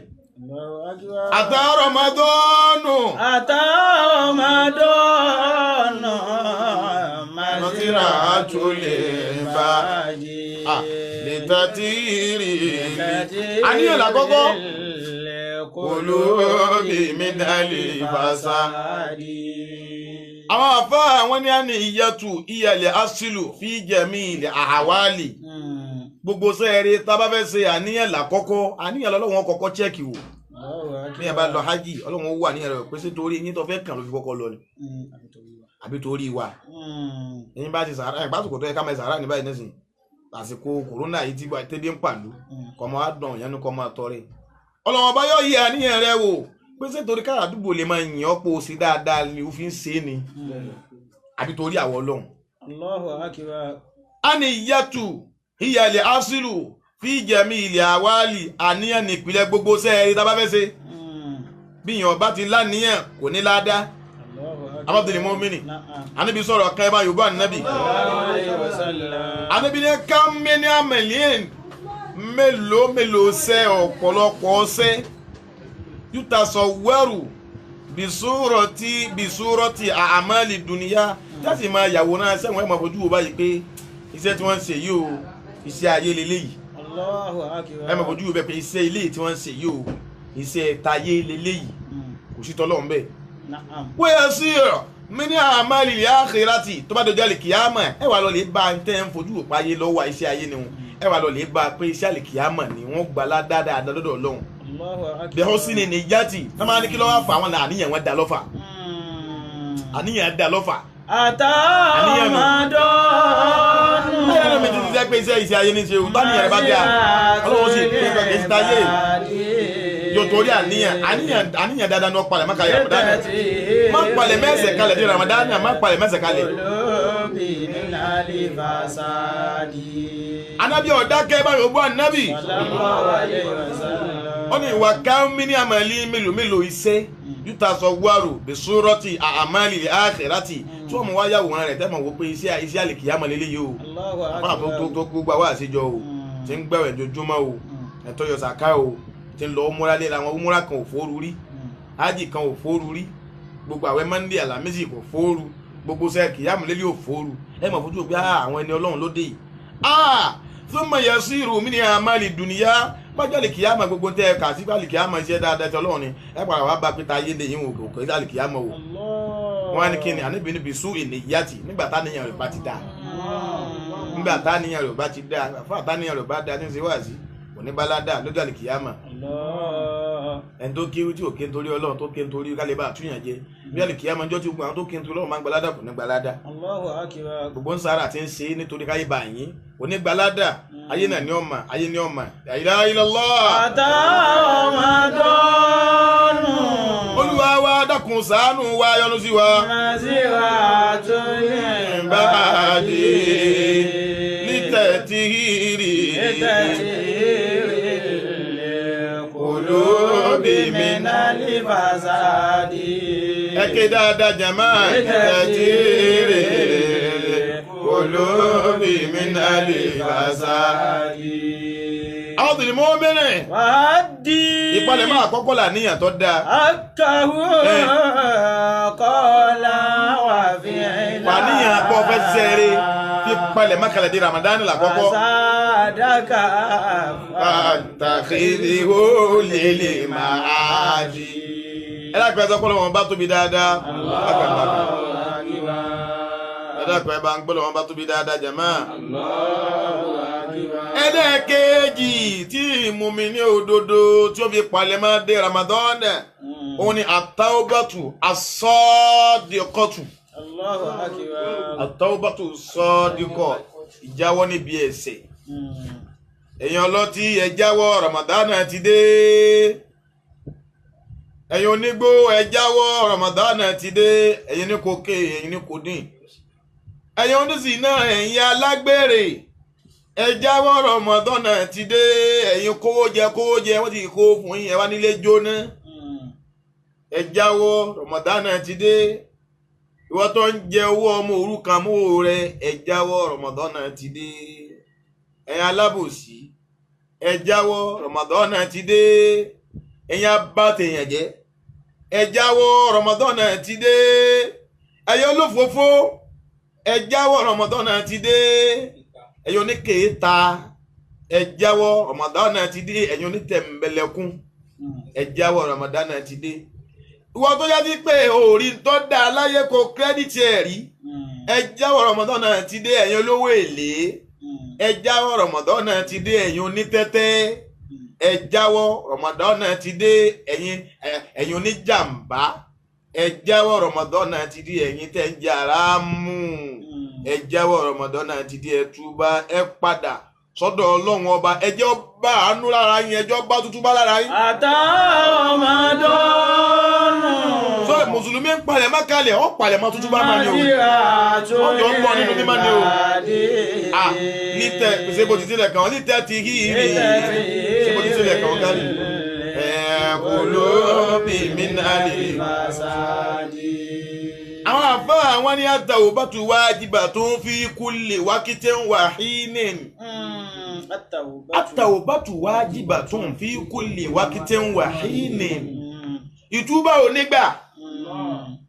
Àtà Ramadanu. Àtà Ramadanu. Màsíra àtúlẹ̀ bá lè tàtírì. Àníyàn làkọ́kọ́. Olóòbí mi dálé fàṣà. Àwọn àfáà àwọn ní àní ìyàtù ìyàlẹ̀ asìlù fi jẹ̀mí ilẹ̀ àhàwálì. Gbogbo sẹ́ẹ̀rì tá a bá fẹ́ ṣe àníyàn làkọ́kọ́ àníyàn lọ́lọ́wọ́n kọ́kọ́ chẹ́ẹ̀kì wò. Bí ẹ bá lọ hajj Ọlọ́run ó wà níyàn rẹ̀ pé ṣé torí yín tó fẹ́ kàn ló fi kọ́kọ́ lọ ni àbí torí wa. Ẹ̀yin bá ti sàárà ẹ̀ pásìkò tó yẹ ká máa sàárà ní báyìí nísìnyí àsìkò kòrónà yìí tí tẹ́bí ń pàlú kọ́ máa dàn yẹn ní kọ́ máa tọrẹ. Ọlọ́run ọba yóò yí àníyàn rẹ̀ wò pé ṣé torí kára àdúgbò lè máa yìn ọ́ pé o ṣe dáadáa ni o fi ń ṣe é ni àbí torí àwọn Ọlọ́run. Allahu akbar. Àníyàtù ìyàlẹ̀ asìlù fi jẹ̀mí ilẹ̀ àwálì àníyàn nípìnlẹ̀ gbogbo sẹ́ẹ̀rí tá a bá fẹ́ ṣe. Bí èèyàn bá ti láníyàn kò ní ládá. Abdul Mumini Ànábì sọ̀rọ̀ kan ẹ bá Yorùbá Ànábì. Ànábì ní ká mẹ́ni àmẹ̀lẹ́n mélòó mélòó sẹ́ ọ̀pọ̀lọpọ̀ sẹ́ yúta sọ wẹ́rù bisúrọ̀tì àmàlì dùnìyà jáde máa yàwòrán sẹ́wọ̀n ẹ̀ máa fojú wo báyìí pé iṣẹ́ tí wọ́n ń ṣe yìí o iṣẹ́ ayé leléyìí. Ẹ máa fojú wo bẹ́ẹ̀ pé iṣẹ́ ilé tí wọ́n ń ṣe yìí o iṣẹ́ tayé leléyìí kò sí tọ́lọ́run bẹ́ẹ̀. Wọ́n sí ọ̀ mí ní àmàlì àkhírátì tó bá dojú àlìkìyámà ẹ wà lọ lè bá ń tẹ́ ń fojú òpá ayé lọ́wọ́ iṣẹ́ ayé ni wọn ẹ wà lọ lè bá pé iṣẹ́ àlìkìyámà ni wọ́n gbà ládàá lọ́dọ̀ Ọlọ́run. Bẹ́ẹ̀ ó sì ní níjàtì tá máa ní kí lọ́wọ́ fà àwọn àníyàn wọn dá lọ́fà àníyàn dá lọ́fà. Àníyàn àníyàn mi ti ti sẹ́ pé iṣẹ́ ayé ní ṣe o táníyàn rẹ bá dé a Ọlọ́run sì pé kí ẹ ti yóò torí àníyàn àníyàn àníyàn dáadáa ní ọ̀pá rẹ̀ má kalẹ̀ Ramadan má palẹ̀ mẹ́sẹ̀ kalẹ̀ dé Ramadan má palẹ̀ mẹ́sẹ̀ kalẹ̀. Anabi ọ̀dákẹ́ báyìí ó bọ́ anabi ó ní ìwà kámi ní àmàlí mélòó mélòó iṣẹ́ yúta sọ wárò bẹ̀sọ́rọ́tì àmàlì àkhírátì tí wọ́n mú wá yàwòrán rẹ̀ tẹ́mọ̀ wò pé iṣẹ́ iṣẹ́ àlìkìyàmọ̀ lélẹ́yìí o àbá tó gbogbo àwọn àṣejọ o tí ń gbẹ̀wẹ̀ jojúmọ́ o, ẹ̀tọ́ yọ sàká o, tí ń lọ múra léra wọn, múra kan ò fóoru rí, ájì kan ò fóoru rí, gbogbo àwẹ̀ Monday Àlàmísì kò fóoru, gbogbo sẹ́ẹ̀kì yàmùlélí ò fóoru. Ẹ mọ̀ fojú pé àwọn ẹni Ọlọ́run ló dé yìí. Thumma yasiru min amali dunya, bájọ́ kìyàmọ̀ gbogbo tẹ́ ẹ kà sí báàlì kìyàmọ̀ iṣẹ́ dáadáa ti Ọlọ́run ni ẹ padà wá bá pété ayé lè yín wò kò sí àlìkìyàmọ̀ wò. Wọ́n á ní kí ni àníbi níbi sú ìníyàtì nígbà táníyàn rẹ̀ bá ti dáa, nígbà táníyàn rẹ̀ bá ti dáa, fún àtáníyàn rẹ̀ bá dáa tí ń ṣe wáàsí kò ní báládà lójú àlìkìyàmọ̀. Ẹni tó kéwú tí ò ké nítorí Ọlọ́run tó ké nítorí kálíbà àtúnyàn jẹ bí àlìkìyàmọ̀ ọjọ́ tí gbogbo àwọn tó ké nítorí Ọlọ́run máa ń gbaládà kò ní gbaládà. Gbogbo ń sára àti ń ṣe nítorí káyébà yín kò ní gbaládà. Ayé náà ní ọmọ, ayé ní ọmọ. La ilaha illallah. Àtàwọ̀mọdọ́nù. Olúwa wa dákun ṣàánú wa, yọ́nú sí wa. Màsíwá tó lè bá a dé nítẹ̀tìrì nítẹ̀tìrì olóbi mi minal fasadi. Ẹ ké dáadáa jàmá. Nítẹ̀tìrì olóbi minal fasadi. Àwọn tòlí mọ́ mẹ́rin. Wàá di. Ìpalẹ̀mọ́ àkọ́kọ́ là níyàn tó dáa. Akahu kọ́lá wà fi ìlà. Wàníyàn pọ̀ fẹ́ ṣiṣẹ́ rere fi palẹ̀mọ́ kalẹ̀ di Ramadan làkọ́kọ́. Àsádàkà. Àtàkìrì ó lè lè máa di. Ẹ dákun ẹ sọ pé Ọlọ́run bá tóbi dáadáa. Ẹ dákun ẹ bá ń gbọ́ Ọlọ́run bá tóbi dáadáa jàmá. Ẹlẹ́ẹ̀kejì tí mùmínì ní òdodo tí ó fi palẹ̀mọ́ dé Ramadan, òun ni àtàwọ́bàtù asọ́dìkọ́tù. Allahu akbar. Àtàwọ́bàtù sọ́dìkọ́, ìjáwọ́ níbi ẹ̀ṣẹ̀. Ẹ̀yin ọlọ́tí ẹ jáwọ́, Ramadan ti dé. Ẹ̀yin onígbó ẹ jáwọ́, Ramadan ti dé. Ẹ̀yin ní kókè, ẹ̀yin ní kódìn. Ẹ̀yin oníṣìná, ẹ̀yin alágbèrè ẹ jáwọ́, Ramadan ti dé. Ẹ̀yin kówó jẹ kówó jẹ, wọ́n ti kó fún yín, ẹ wá nílé jóná. Ẹ jáwọ́, Ramadan ti dé. Ìwọ tó ń jẹ owó ọmọ òrukàn mú rẹ, ẹ jáwọ́, Ramadan ti dé. Ẹ̀yin alábòsí ẹ jáwọ́, Ramadan ti dé. Ẹ̀yin abátẹ̀yàn jẹ́ ẹ jáwọ́, Ramadan ti dé. Ẹ̀yin olófòófó ẹ jáwọ́, Ramadan ti dé. Ẹ̀yin oníkèéta ẹ jáwọ́, Ramadan ti dé. Ẹ̀yin onítẹ̀m̀bẹ̀lẹ̀kún ẹ jáwọ́, Ramadan ti dé. Ìwọ tó yá sí pé òòrí tó dá láyé kó kírẹ́dìtì ẹ̀ rí, ẹ jáwọ́, Ramadan ti dé. Ẹ̀yin olówó èlé ẹ jáwọ́, Ramadan ti dé. Ẹ̀yin onítẹ́tẹ́ ẹ jáwọ́, Ramadan ti dé. Ẹ̀yin oníjàmbá ẹ jáwọ́, Ramadan ti dé. Ẹ̀yin tẹ́ ń jẹ àràmù ẹ jáwọ́, Ramadan ti dé. Ẹ túbá, ẹ padà sọ́dọ̀ Ọlọ́run ọba, ẹ jẹ́ ó bá àánú lára yín, ẹ jẹ́ ó bá tútú bá lára yín. Àtàwọ̀mọdọ́nù. Sọ mùsùlùmí ń palẹ̀ mọ́ kalẹ̀, ó palẹ̀ mọ́ tútú bá máa ní o. Wọ́n jọ ń bọ̀ nínú mímọ́ ní o. Nítẹ̀ ṣé bó ti tilẹ̀ kàn, nítẹ̀ ti hí rí, ṣé bó ti tilẹ̀ kàn kárí. Kò ló bí mi náà lè. Àwọn àfáà àwọn ní àtàwùbátù wájibatun fi kulli wákìtìn wà hínin. Àtàwùbátù wájibatun fi kulli wákìtìn wà hínin. Ìtúbà ò nígbà,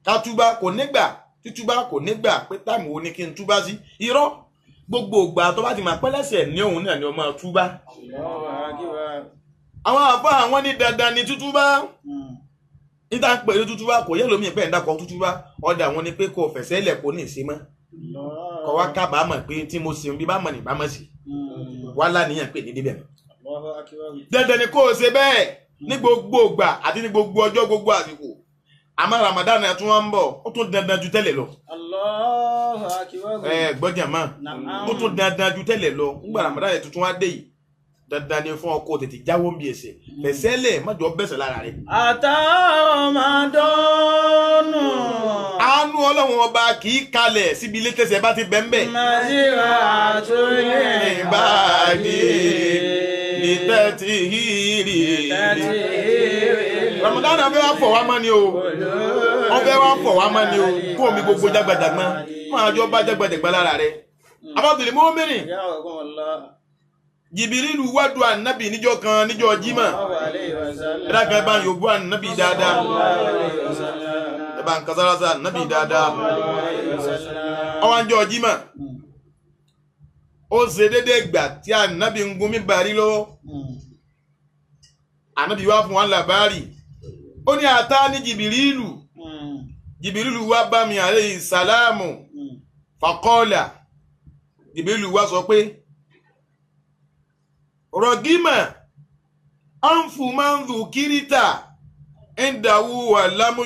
kátúbà kò nígbà, títúbà kò nígbà pé táìmù wo ni kí n túbá sí. Irọ́, gbogbo ìgbà tó bá ti máa pẹ́lẹ́sẹ̀ ní òun náà ni ó máa túbá. Àwọn àfáà àwọn ní dandan ni tútúbá. Níta ń pè ní tútúbá kò yẹ lómi ìpẹ́ ìdákọ̀ tútúbá. Ọ̀dà àwọn ni pé kò fẹ̀sẹ̀ lẹ̀ kò ní ìṣe mọ́. Kò wá kábàámọ̀ pé tí mo ṣe bí bá mọ̀ ní bá mọ̀ sí. Wá láníyàn pé ní débẹ̀ mọ́. Dandan ni kó o ṣe bẹ́ẹ̀ ní gbogbo ìgbà àti ní gbogbo ọjọ́ gbogbo àsìkò. Àmọ́ Ramadan tún wá ń bọ̀, ó tún dandan ju tẹ́lẹ̀ lọ. Ẹ gbọ́dọ̀ mọ́, ó tún dandan ju tẹ́lẹ̀ lọ. Nígbà Ramadan tuntun wá dé yìí, dandan ni fún ọkọ tètè jáwọ́ bí ẹsẹ̀ fẹsẹ̀lẹ̀ má jọ bẹ̀sẹ̀ lára rẹ̀. Àtàwọ̀mọdọ́nù. Àánú Ọlọ́run ọba kì í kalẹ̀ síbi ilé tẹ̀sẹ̀ bá ti bẹ̀ ń bẹ̀. Màsíwá tó lè bá a dé ní tẹ́tí hírì. Ramadan fẹ́ wá fọ̀ wá mọ́ ni o, wọ́n fẹ́ wá fọ̀ wá mọ́ ni o, kó omi gbogbo jágbàjàgbọ́n máa jọ bá jágbàjàgbọ́n lára rẹ̀. Abábìlì mọ́mìnì. Jìbìrìlù wádùn ànábì níjọ́ kan níjọ́ jímọ̀ ẹ̀dá kan bá ń yòbú ànábì dáadáa ẹ bá ń kasárásá ànábì dáadáa ọwọ́ àjọ jímọ̀ ó ṣe déédéé gbà tí ànábì ń gun mímbàrí lọ́wọ́ ànábì wá fún wa làbárì ó ní ata ní jìbìrìlù jìbìrìlù wá bá mi alayhi sàlámù fàkọ́ọ̀là jìbìrìlù wá sọ pé rọgímà anfu kíríta ẹ̀ńdàwù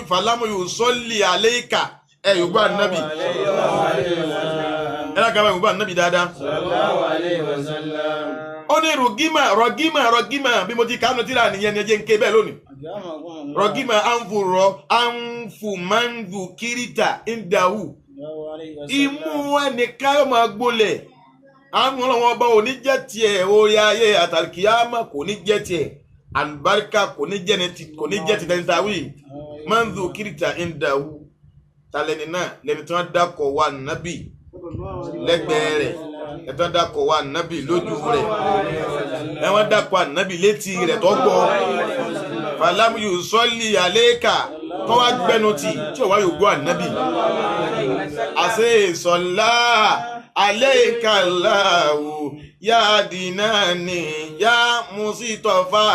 fàlámù sọ́lì àléékà ẹ̀ yóò gbọ́ ànábì ẹ̀ lákàbà yóò gbọ́ ànábì dáadáa. Ó ní rọgímà rọgímà rọgímà bí mo ti kánú tíra nìyẹn ni ẹ jẹ́ ń ké bẹ́ẹ̀ lónìí. Rọgímà anfu rọ anfu manzu kíríta ẹ̀ńdàwù imú ẹnìkan yóò máa gbolẹ̀ àwọn ọlọ́wọ́n ọba ò ní jẹ́ tiẹ̀ orí ayé àtàlùkìyámà kò ní jẹ́ tiẹ̀ àlùbáríkà kò ní jẹ́ ti tẹ́ni tàwí manzu kíríta ẹ̀ńdàwù talẹ́ni náà lẹ́ni tí wọ́n dákọ̀ wà nábì lẹ́gbẹ̀ẹ́ rẹ̀ ẹ̀ tí wọ́n dákọ̀ wà nábì lójú rẹ̀ ẹ̀ wọ́n dákọ̀ ànábì létí rẹ̀ tó gbọ́ fàlámù yóò sọ́lì àlékà tó wá gbẹnu tì tí ò wá yóò gbọ́ ànábì àṣẹ ìsọ̀lá àlékà láwù yá dínà ní yá musitọ́fà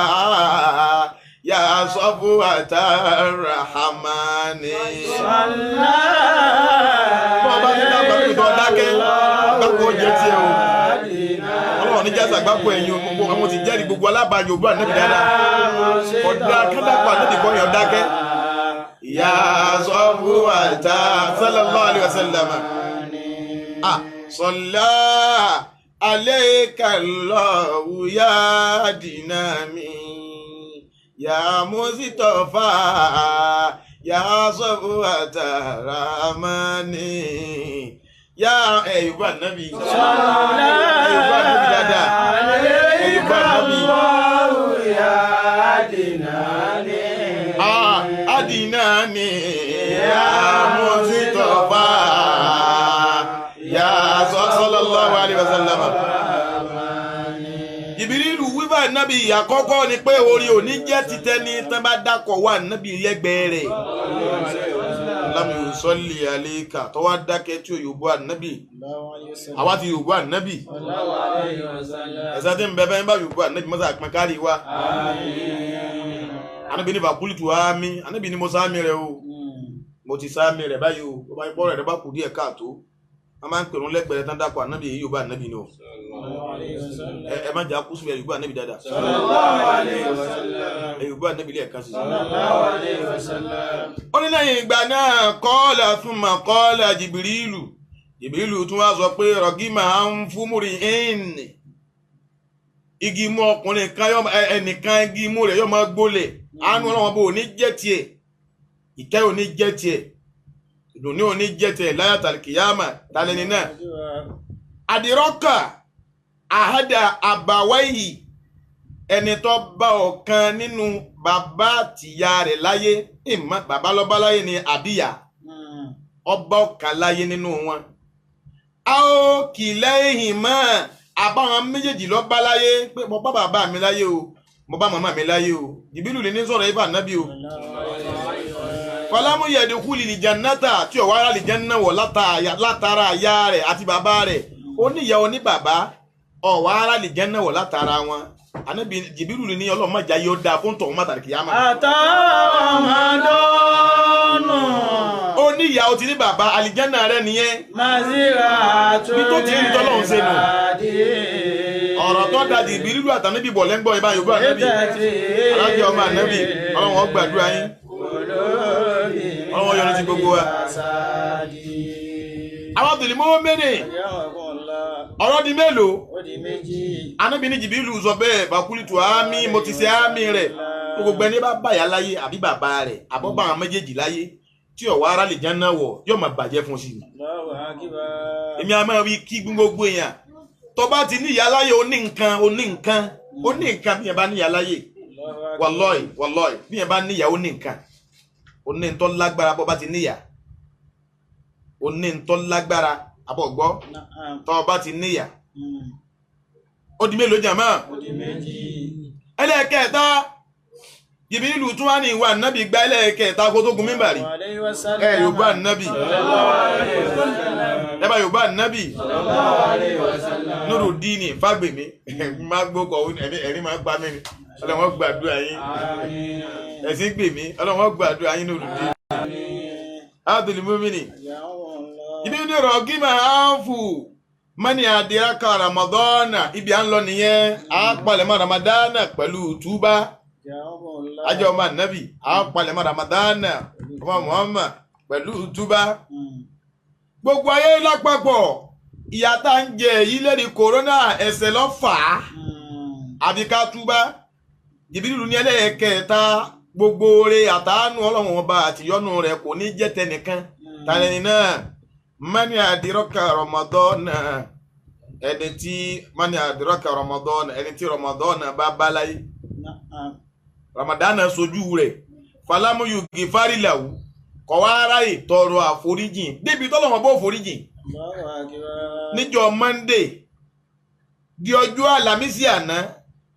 yá sọ́fù àtàràhàmánì. Bọ́ ọba ti dábàá pé tó dákẹ́ gbáko jẹ tiẹ̀ o. Ọlọ́run ní jásà gbáko ẹ̀yìn o gbogbo àwọn ti jẹ́rìí gbogbo alábàáyò bá ànábì dáadáa. Ọ̀dà kádàpọ̀ ànábì kọ́ yẹn dákẹ́. Yá sọ́fù àtà sallallahu alaihi wasallam. Sọlá alayka Allahu ya dinami. Ya Musitafa ya Safwata Ramani ya ẹ̀yùbá nàbí ẹ̀yùbá nàbí dáadáa ẹ̀yùbá nàbí. Adinani ya Musitafa ya sallallahu alaihi wasallam. Jìbìrìlù wíwà nábì àkọ́kọ́ ni pé orí òní jẹ́ títẹ́ ní tán bá dákọ̀ wà nábì lẹ́gbẹ̀ẹ́ rẹ̀. Lámì sọ́lì àlékà tó wá dákẹ́ tí ò yòbó ànábì. Àwa ti yòbó ànábì. Ẹ̀sán tí ń bẹ bẹ́ẹ̀ bá yòbó ànábì mọ́sá àpín kárí wa. Ànábì ní fàkúlìtù àmì ànábì ní mo sáàmì rẹ̀ o. Mo ti sáàmì rẹ̀ báyìí o. Ó bá ń pọ́ rẹ̀ bá kù díẹ̀ káàtó. A máa ń pèrún lẹ́gbẹ̀rẹ́ tán dákọ̀ ànábì èyí yóò bá ànábì ni o. Ẹ má jà kú síbi ẹ̀yùbá ànábì dáadáa. Ẹ̀yùbá ànábì lẹ́ẹ̀kan sí. Ó ní lẹ́yìn ìgbà náà kọ́ọ̀lá thumma kọ́ọ̀lá jìbìrìlù. Jìbìrìlù tún wá sọ pé rọ̀gímà ń fún múri ẹ̀ẹ́nì. Igi imú ọkùnrin kan ẹnìkan igi imú rẹ̀ yóò máa gbólẹ̀. Àánú ọlọ́wọ́n bò ní jẹ́ tiẹ̀. Ìkẹ́ ò ní jẹ́ tiẹ̀. Ìdùnnú ò ní jẹ́ tiẹ̀ láyà tàlìkìyàmà talẹ́ni náà. Àdìrọ́kà àhádà àbáwáyì ẹni tó bá ọ̀kan nínú bàbá àtìyá rẹ̀ láyé ìmọ̀ bàbá lọ́ba láyé ni àbíyá ọba ọ̀kan láyé nínú wọn. A ó kì lẹ́yìn mọ́ àbáwọn méjèèjì lọ́ba láyé pé mo bá bàbá mi láyé o mo bá màmá mi láyé o Jìbìrìlù ní sọ̀rọ̀ ibà nábì o. Fọlámù yẹ̀dùkú lìlì jannata tí ọ̀wá ara lè jẹ́ náà wọ̀ látara àyà rẹ̀ àti bàbá rẹ̀ ó níyà oníbàbá ọ̀wá ara lè jẹ́ náà wọ̀ látara wọn. Ànábì Jìbìrìlù ní Ọlọ́run má jẹ́ yóò dáa fún tọ̀hún má tàbí kìyàmá. Àtàwọn ó níyà ó ti ní bàbá àlìjẹ́nà rẹ̀ nìyẹn. Màzíra tó bí tó ti rí tọ́lọ́run ṣe nù. Ọ̀rọ̀ tó da Jìbìrìlù àtànábì bọ̀ lẹ́ngbọ̀n ibà Yorùbá ànábì alájọ ọmọ ànábì Ọlọ́run ó gbàdúrà yín. Ọlọ́run yọ́nú sí gbogbo wa. Àwọn tòlímọ́ mẹ́rin ọ̀rọ̀ di mélòó? Ànábì ní Jìbìrìlù sọ bẹ́ẹ̀ bàkúlìtù àmì mo ti ṣe àmì rẹ̀ gbogbo ẹni bá bàyà láyé àbí bàbá rẹ̀ àbọ̀bà àwọn méjèèjì láyé tí ọ̀wá ara lè jẹ́ náà wọ̀ yóò máa bàjẹ́ fún sí i. Èmi a máa wí kí gbogbo èèyàn tó bá ti ní ìyá láyé ó ní nǹkan ó ní nǹkan ó ní nǹkan bí yẹn bá ní ìyá láyé wàlọ́ọ̀ì wàlọ́ọ̀ì bí yẹn bá ní ìyá ó ní nǹkan ó ní ntọ́ lágbára bọ́ bá ti níyà ó ní ntọ́ lágbára àbọ̀ gbọ́ tọ́ bá ti níyà Ó di mélòó jàmá? Ó di méjì. Ẹlẹ́ẹ̀kẹta, Jìbìrìlù tún wá ní ìwà nábì gba ẹlẹ́ẹ̀kẹta kó tó gun mímbàrí. Ẹ Yorùbá nábì, ẹ bá Yorùbá nábì. Nurudini Fágbèmí má gbókọ̀ ẹ̀rí máa pa mí ni. Ọlọ́run gbàdúrà yín, ẹ̀sìn gbèmí, Ọlọ́run gbàdúrà yín Nurudini Abdul Mumini. Ibi ní rọ̀gí máa ń fù mọ́ni àdìrákà Ramadana, ibi à ń lọ nìyẹn. À ń palẹ̀mọ́ Ramadana pẹ̀lú túbá. Ajọ́ ọmọ ànábì, à ń palẹ̀mọ́ Ramadana ọmọ Muhammad pẹ̀lú túbá. Gbogbo ayé lápapọ̀, ìyà tá ń jẹ yìí lẹ́ni kòrónà, ẹ̀ṣẹ̀ ló fà á, àbí ká túbá. Jìbìrìlù ní ẹlẹ́ẹ̀kẹta, gbogbo oore àtàánú Ọlọ́run ọba àtìyọ́nú rẹ̀ kò ní jẹ́ tẹnìkan. Tàlẹ́ni náà mani àdìrọ́kà Ramadana, ẹni tí mani àdìrọ́kà Ramadana, ẹni tí Ramadana bá bá láyé, Ramadana sojú rẹ̀, falamuyugi farilawu, kọ̀ wá ráyè tọrọ àforíjìn débi tọ́lọ́wọ́n bó foríjìn. Níjọ́ Monday di ọjọ́ Àlàmísì àná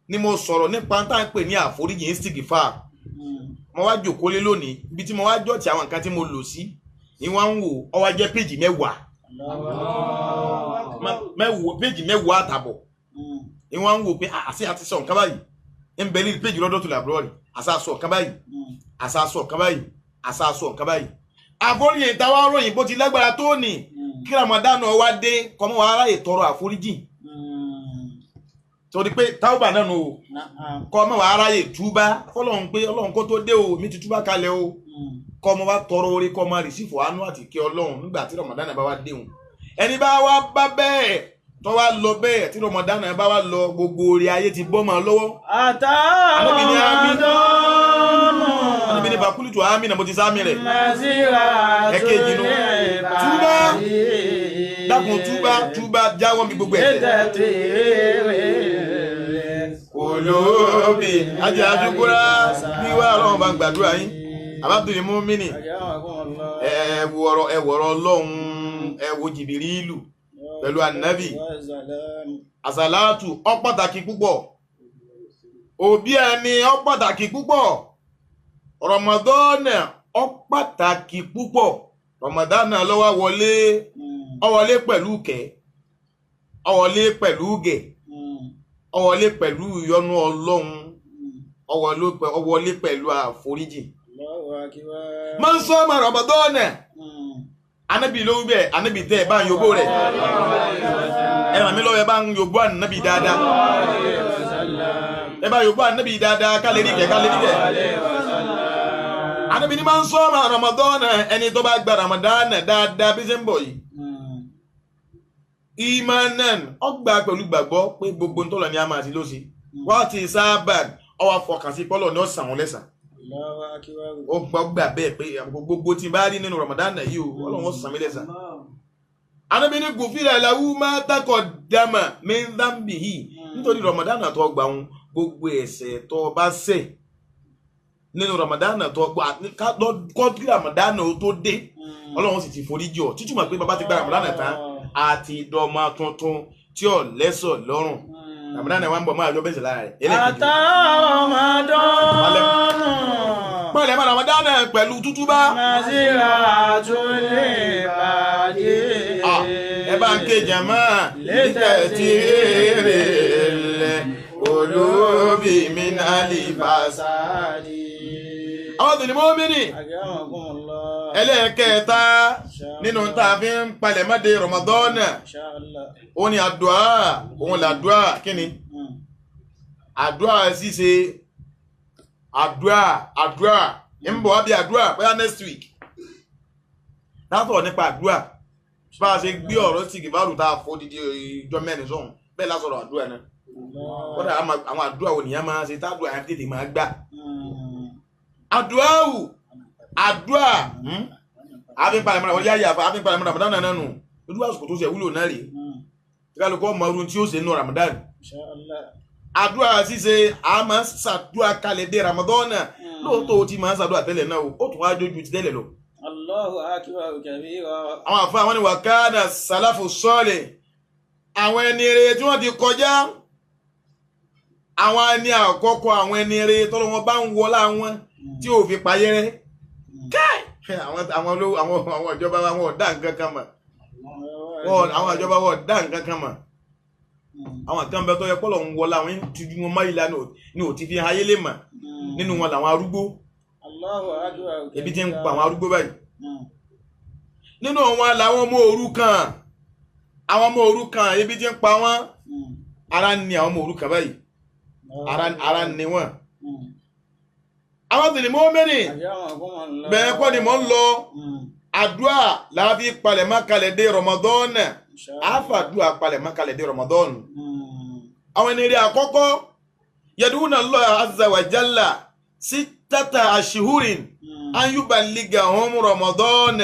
ni mo sọ̀rọ̀ nípa tá à ń pè ní àforíjìn istighfar. Mo wá jòkó lé lónìí, ibi tí mo wá jọ̀tí àwọn nǹkan tí mo lò sí ni wọ́n ń wò, ó wá jẹ́ péjì 10, péjì 10 àtàbọ̀ ni wọ́n ń wò pé àṣẹ àti sọ nǹkan báyìí ń bẹ ní péjì lọ́dọ̀ tó làbúrò rẹ̀, àṣà sọ nǹkan báyìí, àṣà sọ nǹkan báyìí, àṣà sọ nǹkan báyìí. Àforíjìn táwa ròyìn bó ti lágbára tó ní kí Ramadan wá dé kọ́mọ́ wa aráyè tọrọ àforíjìn, torí pé táwùbà náà nù o, kọ́mọ́ wa aráyè túbá fọlọ́run pé Ọlọ́run kó tó dé o, mi ti túbá kalẹ̀ o, kọ́mọ́ wa tọrọ orí, kọ́mọ́ rìsífù àánú àti kí Ọlọ́run nígbà tí Ramadan bá wá dé òun. Ẹni bá wá bá bẹ́ẹ̀ tó wá lọ bẹ́ẹ̀ tí Ramadan bá wá lọ, gbogbo orí ayé ti bọ́ mọ́ lọ́wọ́. Ànábì ní bàkúlùtù àmì náà mo ti sáàmì rẹ̀. Ẹ̀kejì nu túbá, dákun túbá, túbá jáwọ́ mi gbogbo ẹ̀ṣẹ̀. Kòlóbì ajé àdúgbòrá bí wà Ọlọ́run bá ń gbàdúrà yín. Abdul Mumini, ẹ wọ̀rọ̀ Ọlọ́run, ẹ wo Jìbìrìlù pẹ̀lú ànábì. Àsàlátù ó pàtàkì púpọ̀, òbí ẹni ó pàtàkì púpọ̀, Ramadan ó pàtàkì púpọ̀. Ramadan ló wá wọlé, ó wọlé pẹ̀lú kẹ́, ó wọlé pẹ̀lú gẹ̀, ó wọlé pẹ̀lú ìyọ́nú Ọlọ́run, ó wọlé pẹ̀lú àforíjì. Máa ń sọ ọmọ Ramadan, anabi ló wí bẹ́ẹ̀, anabi tẹ́ ẹ bá ń yòbó rẹ̀, ẹ ràn mí lọ́wọ́, ẹ bá ń yòbó anabi dáadáa, ẹ bá yòbó anabi dáadáa, ká lè rí kẹ́, ká lè rí kẹ́. Anabi ni máa ń sọ ọmọ Ramadan, ẹni tó bá gba Ramadan dáadáa bí ṣe ń bọ̀ yìí, imanan, ó gbà pẹ̀lú gbàgbọ́ pé gbogbo ntọ́lọ̀ ni a máa ti ló ṣe, wọ́n ti sábà ọwọ́ fọkàn sí pọ́lọ̀ ní ọ̀sán wọn lẹ́sàn. Ó gbà bẹ́ẹ̀ pé gbogbo tí n bá rí nínú Ramadan yìí o, Ọlọ́run ó san mí lẹ́san. Ànábì ní gùfìrà làwù máa takọ̀ dàmà min dhanbihi, nítorí Ramadan tó gbà wọn gbogbo ẹ̀ṣẹ̀ tó bá ṣẹ̀ nínú Ramadan tó gbà kọ́ kí Ramadan tó dé, Ọlọ́run sì ti forí jì ọ́. Títúmọ̀ pé bàbá ti gba Ramadan tán àti ìdọ́mọ tuntun tí ò lẹ́sọ̀ lọ́rùn. Ramadan wa ń bọ̀ máa yọ bẹ́sẹ̀ lára rẹ̀. Pẹ̀lẹ́ mọ́ Ramadan pẹ̀lú tútúbá. Ẹ bá ń ké jàmá lítẹ̀ tí rèrè lẹ̀ olóbì mi náà lè bá sáàdì. Àwọn tòní mọ́ mi nì. Ẹlẹ́ẹ̀kẹta nínú tá a fi ń palẹ̀mọ́ de Ramadan, ó ní àdúà, òun làdúà kí ni? Àdúà ṣíṣe, àdúà, àdúà, ń bọ̀ wá bí àdúà bóyá next week. Látọ̀ nípa àdúà, bá a ṣe gbé ọ̀rọ̀ sí ìgbàlù tá a fọ́ dídí ìjọ mẹ́rin sọ̀hún, bẹ́ẹ̀ lásọ̀rọ̀ àdúà náà. Kódà àwọn àdúà wo nìyẹn máa ṣe tádùà yẹn tètè máa gbà. Àdúà wù, àdúà, àfi palẹ̀mọ́ wọ́n yáyà àfi palẹ̀mọ́ Ramadan náà nù. Ojú àsìkò tó ṣe wúlò náà rèé. Kálukú ọmọ ọdún tí ó ṣe nù Ramadan. Àdúrà ṣíṣe, a máa ń ṣàdúrà kalẹ̀ dé Ramadan náà. Lóòótọ́ o ti máa ń ṣàdúrà tẹ́lẹ̀ náà o, ó tún wá jójú ti tẹ́lẹ̀ lọ. Allahu akbar kabira. Àwọn àfa àwọn ni wàkánà sàláfù sọ́ọ̀lẹ̀. Àwọn ẹni rere tí wọ́n ti kọjá, Àwọn ẹni àkọ́kọ́, àwọn ẹni rere tọ́lọ́ wọn bá ń wọlá wọn tí ò fi payẹ́rẹ́. Káì, àwọn olówó, àwọn ìjọba wa, wọn ò dá nǹkan kan mọ̀. Àwọn ìjọba wọn ò dá nǹkan kan mọ̀. Àwọn kan bẹ tó yẹ kọ́lọ̀ ń wọlá àwọn tuju wọn máyìí lánàá ní ò ti fi ayé lè mọ̀. Nínú wọn làwọn arúgbó, ebi ti ń pa àwọn arúgbó báyìí. Nínú wọn làwọn ọmọ òrukàn, àwọn ọmọ òrukàn ebi ti ń pa wọn. Ara ni àwọn ọmọ òrukàn báyìí, ara ni wọn. Àwọn tìlí mọ́ mẹ́rin bẹ́ẹ̀ kọ́ ni mò ń lọ. Àdúrà làá fi palẹ̀mọ́ kalẹ̀ dé Ramadan, àfàdúrà palẹ̀mọ́ kalẹ̀ dé Ramadan. Àwọn ẹni rí àkọ́kọ́, yaduna Allah azza wa jalla sittata ashuhurin an yuballighahum Ramadan.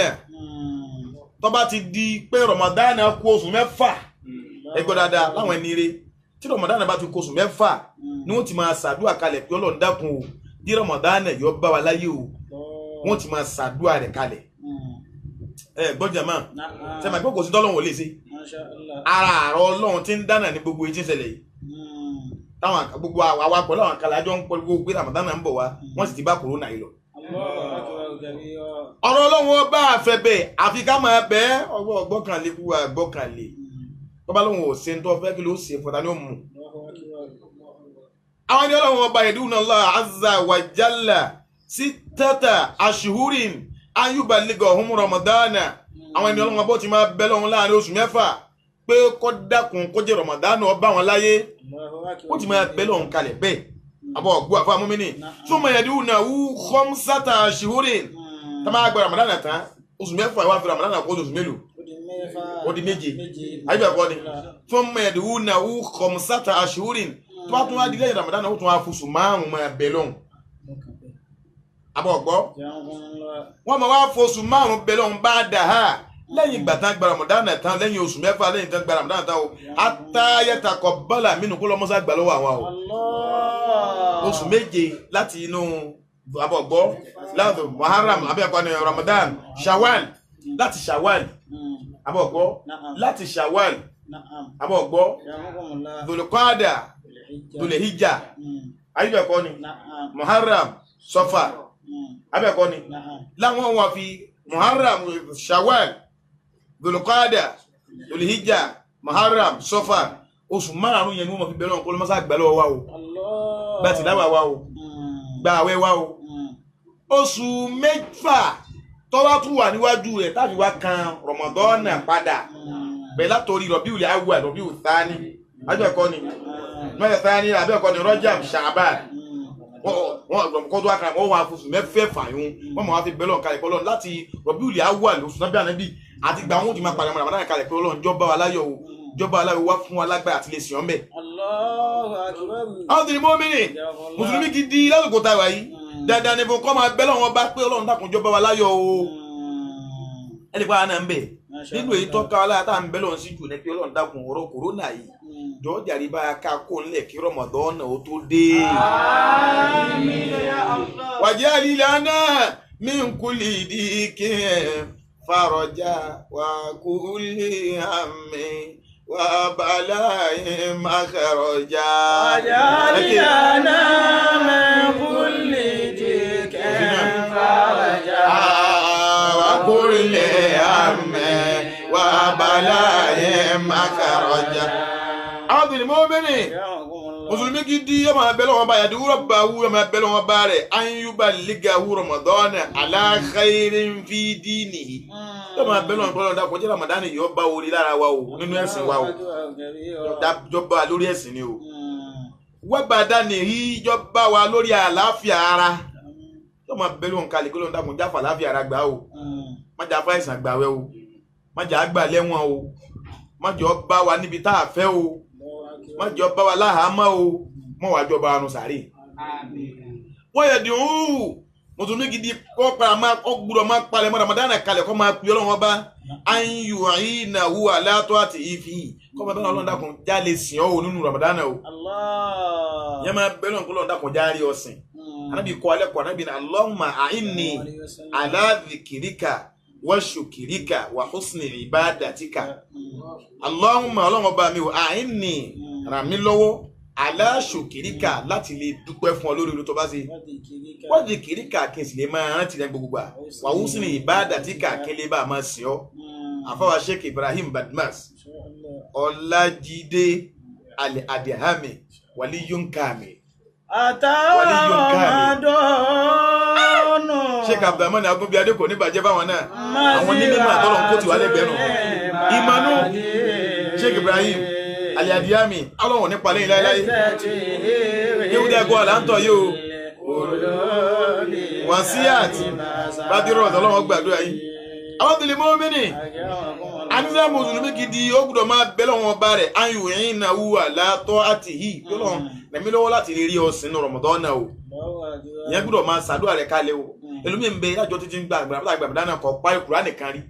Tó bá ti di pé Ramadan kù oṣù 6, ẹ gbọ́ dáadáa, láwọn ẹni rí tí Ramadan bá ti kù oṣù 6 ni wọ́n ti máa ṣàdúrà kalẹ̀ pé Ọlọ́run dákun o, dí Ramadan yọ bá wa láyé o, wọ́n ti máa ṣàdúrà rẹ̀ kalẹ̀. Ẹ gbọ́ jàmá, ṣe máa gbọ́ kò sí tọ́lọ́run ò lè ṣe. Ara àrọ Ọlọ́run ti ń dáná ní gbogbo etí ń ṣẹlẹ̀ yìí. Táwọn gbogbo àwa pẹ̀lú àwọn àkàlà àjọ ń pọ̀ gbogbo pé Ramadan ń bọ̀ wá, wọ́n sì ti bá kòrónà yìí lọ. Ọ̀rọ̀ Ọlọ́run ọba àfẹ́bẹ̀ àfi ká máa bẹ́ ọgbọ́ ọgbọ́kànlé kú àgbọ́kànlé. Tọ́ba lóun ò ṣe ń tọ́ fẹ́ kí ló ṣe fọ́ta ní òmù. Àwọn ẹni Ọlọ́run ọba yaduna Allah azza wa jalla sittata ashuhurin an yuballighahum Ramadana. Àwọn ẹni Ọlọ́run ọba ti máa bẹ́ lọ́hun láàrin oṣù 6 pé kó dákun kó jẹ́ Ramadan ọba wọn láyé, ó ti máa bẹ́ lọ́hun kalẹ̀ bẹ́ẹ̀. Àbọ̀ ọ̀gbọ́ àfọ amúmínì thumma yadunahu khamsata ashuhurin. Tá máa gba Ramadan tán, oṣù 6 ìwà fi Ramadan kó oṣù mélòó? Ó di 7. Àyíbẹ̀ kọ́ ni thumma yadunahu khamsata ashuhurin. Tó bá tún wá di lẹ́yìn Ramadan ó tún wá fosù 5 máa bẹ̀ lọ́hun. Àbọ̀ ọ̀gbọ́ wọ́n máa wá fosù 5 bẹ̀ lọ́hun bá dà á lẹ́yìn ìgbà tán gba Ramadan tán, lẹ́yìn oṣù 6 lẹ́yìn tán gba Ramadan tán o, atayataqabbala minhu, kó lọ́mọ́sá gbà lọ́wọ́ àwọn o. Oṣù 7 láti inú àbọ̀gbọ́ láti Muharram abẹ́ẹ̀kọ́ ni Ramadan, Shawwal, láti Shawwal, àbọ̀gbọ́ láti Shawwal, àbọ̀gbọ́ Dhul-Qa'dah, Dhul-Hijjah, ayébẹ̀kọ́ ni Muharram, Safar, abẹ́ẹ̀kọ́ ni láwọn wọn fi Muharram, Shawwal, Dhul-Qa'dah, Dhul-Hijjah, Muharram, Safar, oṣù 5 yẹn ni wọ́n fi bẹ̀rẹ̀ wọn kó ló mọ́sá gbà lọ́wọ́ wa o, gba tìláwà wa o, gba àwẹ̀ wa o. Oṣù 6 tó bá tún wà níwájú rẹ̀ tàbí wá kan Ramadan padà bẹ́ẹ̀ látòrí Rabiul Awwal, Rabiul Thani, abẹ́ẹ̀kọ́ ni mẹ́ta Thani, abẹ́ẹ̀kọ́ ni Rajab, Sha'ban, wọ́n kọ́ tó wá kan wọ́n wá oṣù 6 yún, wọ́n mọ̀ wá fi bẹ́ẹ̀ lọ́n kalẹ̀ pé Ọlọ́run láti Rabiul Awwal oṣù nábì ànábì àti gbà wọn ó ti máa padà mọ́ Ramadan kalẹ̀ pé Ọlọ́run jọba wa láyọ̀ o, jọba aláwọ̀ wá fún wa lágbára àti lè sìn ọ́ mbẹ̀. Àwọn tìrì mọ́mìnì mùsùlùmí gidi lásìkò tá a wà yìí dandan ni fún kọ́ máa bẹ́ lọ́wọ́ bá pé Ọlọ́run dákun jọba wa láyọ̀ o. Ẹnì pa àná ń bẹ̀ nínú èyí tọ́ka aláya tá à ń bẹ́ lọ́run sí jù ní pé Ọlọ́run dákun ọ̀rọ̀ kòrónà yìí jọ̀ọ́ jàre bá a ká kó ńlẹ̀ kí Ramadan ó tó dé. Waj'al lana min kulli dikin faraja wa kulli hammin wa bala'in makhraja. Waj'al lana min kulli dikin faraja wa kulli hammin wa bala'in makhraja. Àwọn tìlí mọ́mìnì mùsùlùmí gidi yóò máa bẹ lọ́wọ́ bá yàtí wúrọ̀ bá wú yóò máa bẹ lọ́wọ́ bá rẹ̀ an yuballighahu Ramadan ala khairin fi dinihi. Yóò máa bẹ lọ́wọ́ bọ́lá kó jẹ́ Ramadan yóò bá orí lára wa o, nínú ẹ̀sìn wa o, jọba lórí ẹ̀sìn ni o, wa badanihi jọba wa lórí àlàáfíà ara. Yóò máa bẹ lọ́wọ́ kalẹ̀ kó lóun dákun jáfà àlàáfíà ara gbà o, má jà fáìsàn gbà wẹ́ o, má jà gbà lẹ́wọ̀n o, má jọ bá wa níbi tá a fẹ́ o, má jọ bá wa láhàámọ́ o, mọ́ wàá jọba arun sàárè. Wọ́n yẹ dùn ún mùsùlùmí gidi kọ́ para máa kọ́ gbúdọ̀ máa palẹ̀ mọ́ Ramadan kalẹ̀ kọ́ máa pè Ọlọ́run ọba an yu'inahu ala ta'atihi fi kọ́ máa bẹ́ẹ̀ Ọlọ́run dákun já lè sìn ọ́ o nínú Ramadan o. Yẹn máa bẹ́ẹ̀ Ọlọ́run kọ́ Ọlọ́run dákun já rí ọ̀sìn. Anábì kọ́ alẹ́ kọ́ anábì ní Allahumma a'inni ala dhikrika wa shukrika wa husni ibadatika. Allahumma Ọlọ́run ọba mi o a'inni ràn mí lọ́wọ́ Aláṣòkìríkà láti lè dúpẹ́ fún ọ lórí olú tó bá ṣe. Wọ́n ti kìríkà kí n sì lè máa rántí rẹ gbogbo gbà. Wàhùn ní ìbáàdà tí kàkí lè bá a máa sìn ọ́. Àfọwọ́ Sheikh Ibrahim Badmas Ọlájídé Alẹ́ Adéhámi Waliyun Kamil. Àtàwọn Sheikh Abdulrahman Agunbíadé kò ní bàjẹ́ fáwọn náà. Àwọn onímọ̀ àtọ́lọ̀ ń kó tiwa lẹ́gbẹ̀ẹ́ nù. Ìmọ̀nù Sheikh Ibrahim Alẹ́ Adéhámi ọlọ́run nípa lẹ́yìn láéláé. Kéwúdẹ́ ẹ̀kọ́ àlá ń tọ̀ yìí o. Wàsíyàt Bádírọ̀ ọ̀tọ̀lọ́wọ́ gbàdúrà yìí. Àwọn tó lè mọ́ mẹ́nì. Àníṣe mùsùlùmí gidi ó gbọ́dọ̀ máa bẹ́ lọ́wọ́ ọba rẹ̀ ayò ẹ̀yìn náà wúwà látọ́ àti hì lọ́wọ́ lẹ́mí lọ́wọ́ láti lè rí ọ̀sìn ní Ramadan náà o. Ìyẹn gbọ́dọ̀ máa ṣàdúrà rẹ̀ kalẹ̀ o. Ẹlòmíì ń bẹ lájọ títí ń gba àgbàgbà dáná kọ páyọ̀ Kùránì nìkan rí.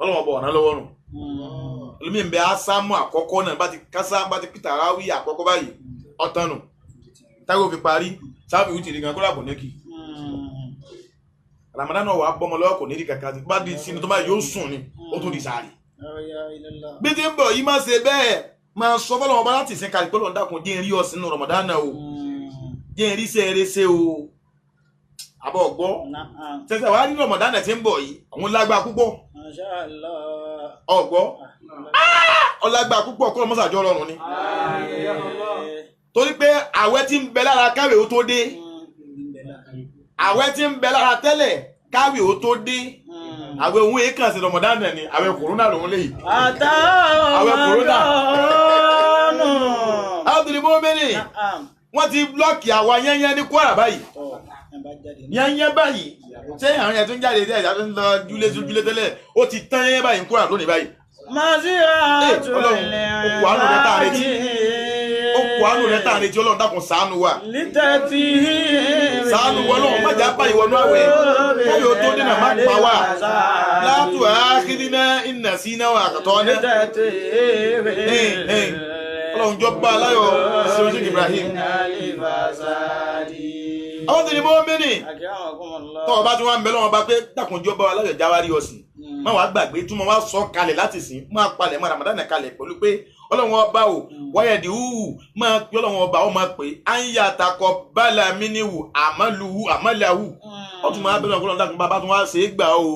Ọlọ́wọ́ bọ̀ ọ̀nà lọ́wọ́ rùn. Ẹlòmíì ń bẹ ásámù àkọ́kọ́ náà bá ti kásá bá ti pété aráwí àkọ́kọ́ báyìí ọ̀tánu. Táwọn fi parí sáfì wítìrì gan kó làbọ̀ nẹ́kì. Ramadan náà wà bọ́mọ lọ́wọ́ kò ní rí kankan tí bá di sínú tó bá yóò sùn ni ó tún di sáré. Bí ti ń bọ̀ yìí máa ṣe bẹ́ẹ̀ máa sọ fọlọ́wọ́n bá láti sin kalẹ̀ pé Ọlọ́run dákun jẹ́ n rí ọ sínú Ramadan náà o jẹ́ n rí iṣẹ́ eré ṣe o àbọ̀ ọ̀gbọ́ tẹ̀sán wàá rí Ramadan náà ti ń bọ̀ yìí àwọn lágbá púpọ̀ ọ̀gbọ́ ọlágbá púpọ̀ kọ́ ọmọsàjọ́ ọlọ́run ni torí pé àwẹ̀ ti ń bẹ lára káwé ó tó dé àwẹ̀ tí ń bẹ lára tẹ́lẹ̀ káwé ó tó dé àwẹ̀ òun èékàn sí Ramadan náà ni àwẹ̀ kòrónà lòun lè yìí àwẹ̀ kòrónà Abdul Mumini wọ́n ti blọ́ọ̀kì àwa yẹ́nyẹ́ ní Kwara báyìí yẹ́nyẹ́ báyìí ṣé àwọn yẹn tó ń jáde díẹ̀ tó ń lọ júlé júlé tẹ́lẹ̀ ó ti tán yẹ́nyẹ́ báyìí ní Kwara lónìí báyìí. Ọlọ́run ó kú àánú rẹ tá a retí ó kú àánú rẹ tá a retí Ọlọ́run dákun ṣàánú wa ṣàánú wa Ọlọ́run má jà báyìí wọnú àwẹ̀ káyọ̀ tó dínà má pa wá látò àkíndínà ìnà sí iná wà àkàtọ́ ní. Ọlọ́run jọ bá aláyọ̀ ṣe Sheikh Ibrahim. Àwọn tó ní mọ́ mẹ́nì tọ́ ọba tí wọ́n ń bẹ lọ́wọ́ bá pé dákun jọ bá aláyọ̀ jáwárí ọ̀sìn má wàá gbàgbé túmọ̀ wá sọ kalẹ̀ láti sìn máa palẹ̀ mọ́ Ramadan kalẹ̀ pẹ̀lú pé Ọlọ́run ọba o wáyẹ̀dì hùwù máa pé Ọlọ́run ọba ó máa pè á ń yà àtàkọ bala mínìwù àmàlùwù àmàlàwù ó tún máa bẹ̀rẹ̀ ọ̀gbọ́n dákun bàbá tún wá ṣe é gbà o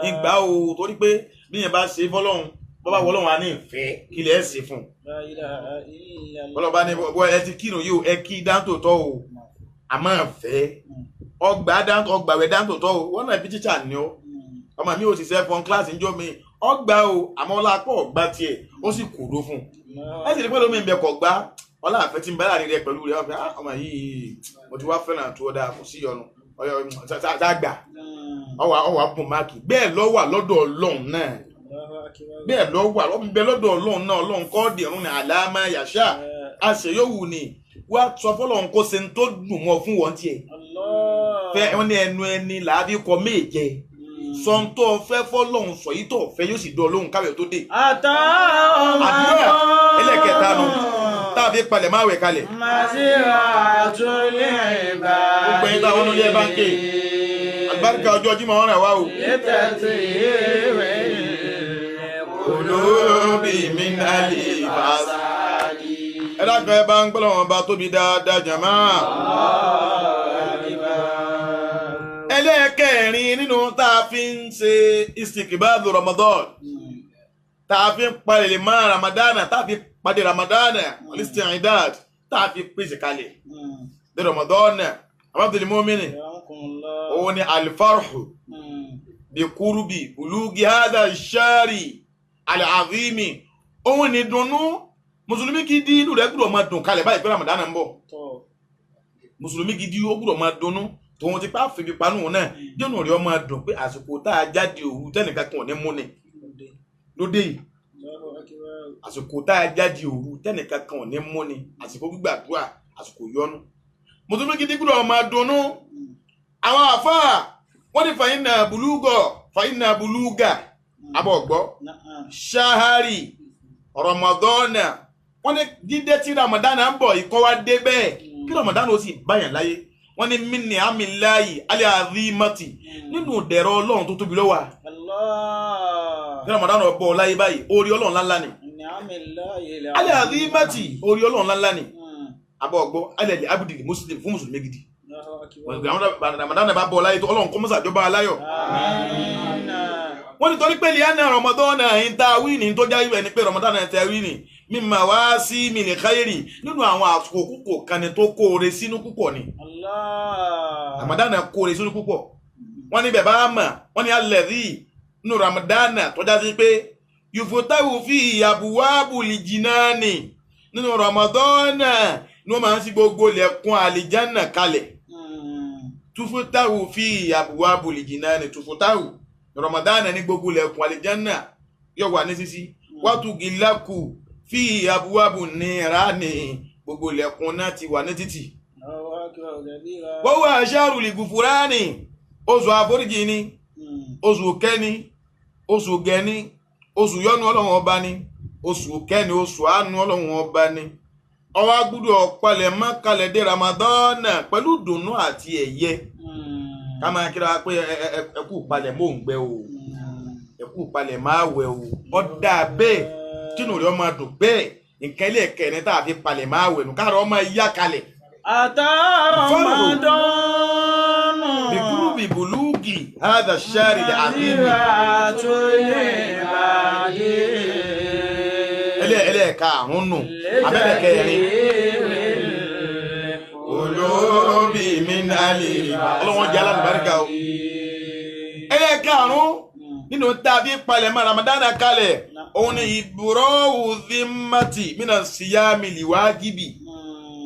ìgbà o torí pé bí yẹn bá ṣe é fọlọ́run bọ́bá wọlọ́run á ní ìfẹ́ kí lẹ̀ ẹ́ ṣe fún un Ọlọ́run bá ní ẹ ti kírun yìí o ẹ kí dáńtòótọ́ o àmọ́ ìfẹ́ ọgbà ọgbàwẹ̀ dáńtòótọ́ o wọ́n náà bí tíṣà ni ó ọmọ mi ò sì sẹ́ fún kíláàsì ń jọ mi ọgbà o àmọ́ ọlápọ̀ ọgbà tiẹ̀ ó sì kúrò fún un ẹ sì rí pé lómi ìbẹ̀kọ̀ gbá ọláàfẹ́ tí ń bá láàrin rẹ pẹ̀lú rẹ ọ̀fẹ́ ọmọ yìí mo ti wá fẹ́ràn tó dáa kò sí ìyọnu ọ̀yọ́ ọwà ọwà bùn máàkì bẹ́ẹ̀ ló wà lọ́dọ̀ Ọlọ́run náà bẹ́ẹ̀ ló wà lọ́dọ̀ Ọlọ́run náà Ọlọ́run kọ́ dẹ̀rùn ní àlámà yàṣà àṣeyọ̀wù ni wá sọ fọlọ́run kó ṣe ń tó dùn mọ́ fún wọn tiẹ̀ fẹ́ wọn ní ẹnu ẹni làábí kọ méje sọ̀ńtọ́ fẹ́ fọlọ́hún sọ yìí tó fẹ́ yóò sì dán olóhùn káwé tó dé. Àdúrà ẹlẹ́kẹta nu tá a fi palẹ̀ máa wẹ̀ kalẹ̀. Gbogbo ẹ̀yin táwọn onílé bá ń ké àlùbáríkà ọjọ́ Jímọ̀ wọn rà wá o. Olóbi mi náà lè bá ẹ dákun ẹ bá ń gbọ́dọ̀ wọn bá tóbi dáadáa jàmá. Ẹlẹ́ẹ̀kẹrin nínú tá a fi ń ṣe istikibadu Ramadan tá a fi ń palẹ̀ mọ́ Ramadana tá a fi pàdé Ramadana al-isti'dad tá a fi pèsè kalẹ̀ ní Ramadan Abdul Mumini òun ni alifarhu bi kurubi bulugi hada shari al-azimi òun ni dùnnú mùsùlùmí gidi inú rẹ̀ gbọ́dọ̀ máa dùn kalẹ̀ báyìí pé Ramadan ń bọ̀ mùsùlùmí gidi ó gbọ́dọ̀ máa dunnú tòun ti pa fìbí panú òun náà dénú rẹ̀ ọmọ dùn pé àsìkò tá a jáde òru tẹ́nìkan kan ò ní mú ni lóde yìí àsìkò tá a jáde òru tẹ́nìkan kan ò ní mú ni àsìkò gbígbàdúrà àsìkò yọnu mùsùlùmí gidi gbọ́dọ̀ máa dunnú àwọn àfáà wọ́n ní fàyínà bùlúgọ̀ fàyínà bùlúgà abọ́ ọ̀gbọ́ ṣahari rọmọdọ́nà wọ́n ní dídé tí ramadana ń bọ̀ ìkọ́ wa dé bẹ́ẹ̀ kí ramadana ó sì báyàn láyé wọ́n ní mí ní àmì láàyè alẹ́ àrímọ́tì nínú ìdẹ̀rọ ọlọ́run tó tóbi lọ́wọ́ kí ramadana bọ̀ láyé báyìí orí ọlọ́run ńláńlá ni. Alẹ́ àti mẹ́tì orí ọlọ́run ńláńlá ni abọ́ ọgbọ́ alẹ́ abudul muslim fún mùsùlùmí gidi. Ramadan bá bọ̀ láyé tó ọlọ́run kọ́ mọ́sà jọba aláyọ̀. Wọ́n ní torí pé liana Ramadan ń ta wíìnì tó já ibẹ̀ ni pé Ramadan ń ta wíìnì mímọ̀ wá sí mi ní káyèrì nínú àwọn àsìkò púpọ̀ kan ni tó kóore sínú púpọ̀ ni. Ramadan kóore sínú púpọ̀. Wọ́n ní bẹ̀bá mọ̀ wọ́n ní alẹ́ rí nínú Ramadan tó já sí pé yùfòtáwù fi àbúwábù lì jìnnà ni nínú Ramadan ni wọ́n máa ń ṣí gbogbo ilẹ̀kùn àlìjánà kalẹ̀. Tufutahu fi àbúwábù lì jìnnà ni tufutahu Ramadan ní gbogbo ilẹ̀kùn àlìjánà yóò wà ní sísí. Wàtúgìlákù fi àbúwábù nìra ni gbogbo ilẹ̀kùn náà ti wà ní títì. Wọ́n wá aṣáàrù lì gùfúránì oṣù àforíjì ni oṣù kẹ́ni oṣù gẹ̀ni oṣù yọ́nú ọlọ́run ọba ni oṣù kẹ́ni oṣù àánú ọlọ́run ọba ni. Ọwọ́ agbúdọ̀ palẹ̀ mọ́ kalẹ̀ dé Ramadan pẹ̀lú ìdùnnú àti ẹ̀yẹ. Ká máa kíra pé ẹ kú palẹ̀ mọ́ òǹgbẹ o, ẹ kú palẹ̀ mọ́ àwẹ̀ o. Ó dáa bẹ́ẹ̀ tínú rẹ̀ ọmọ dùn bẹ́ẹ̀ nǹkan ilé ẹ̀kẹ́ ni tá a fi palẹ̀ mọ́ àwẹ̀ nù káàrọ̀ ọmọ yá kalẹ̀. Àtà Ramadan bìkúrú bìbùlùkì hádà ṣáàrì àbíbi. Ẹlẹ́ẹ̀ka àrùn nù abẹ́lẹ̀kẹrin. Olóbi mi náà lè ọlọ́wọ́n jẹ́ alálùbáríkà o. Ẹlẹ́ẹ̀karùn-ún nínú tàbí palẹ̀mọ́ Ramadan kalẹ̀ òun ni ìbúrọ́wù zimmati mina siyami liwajibi.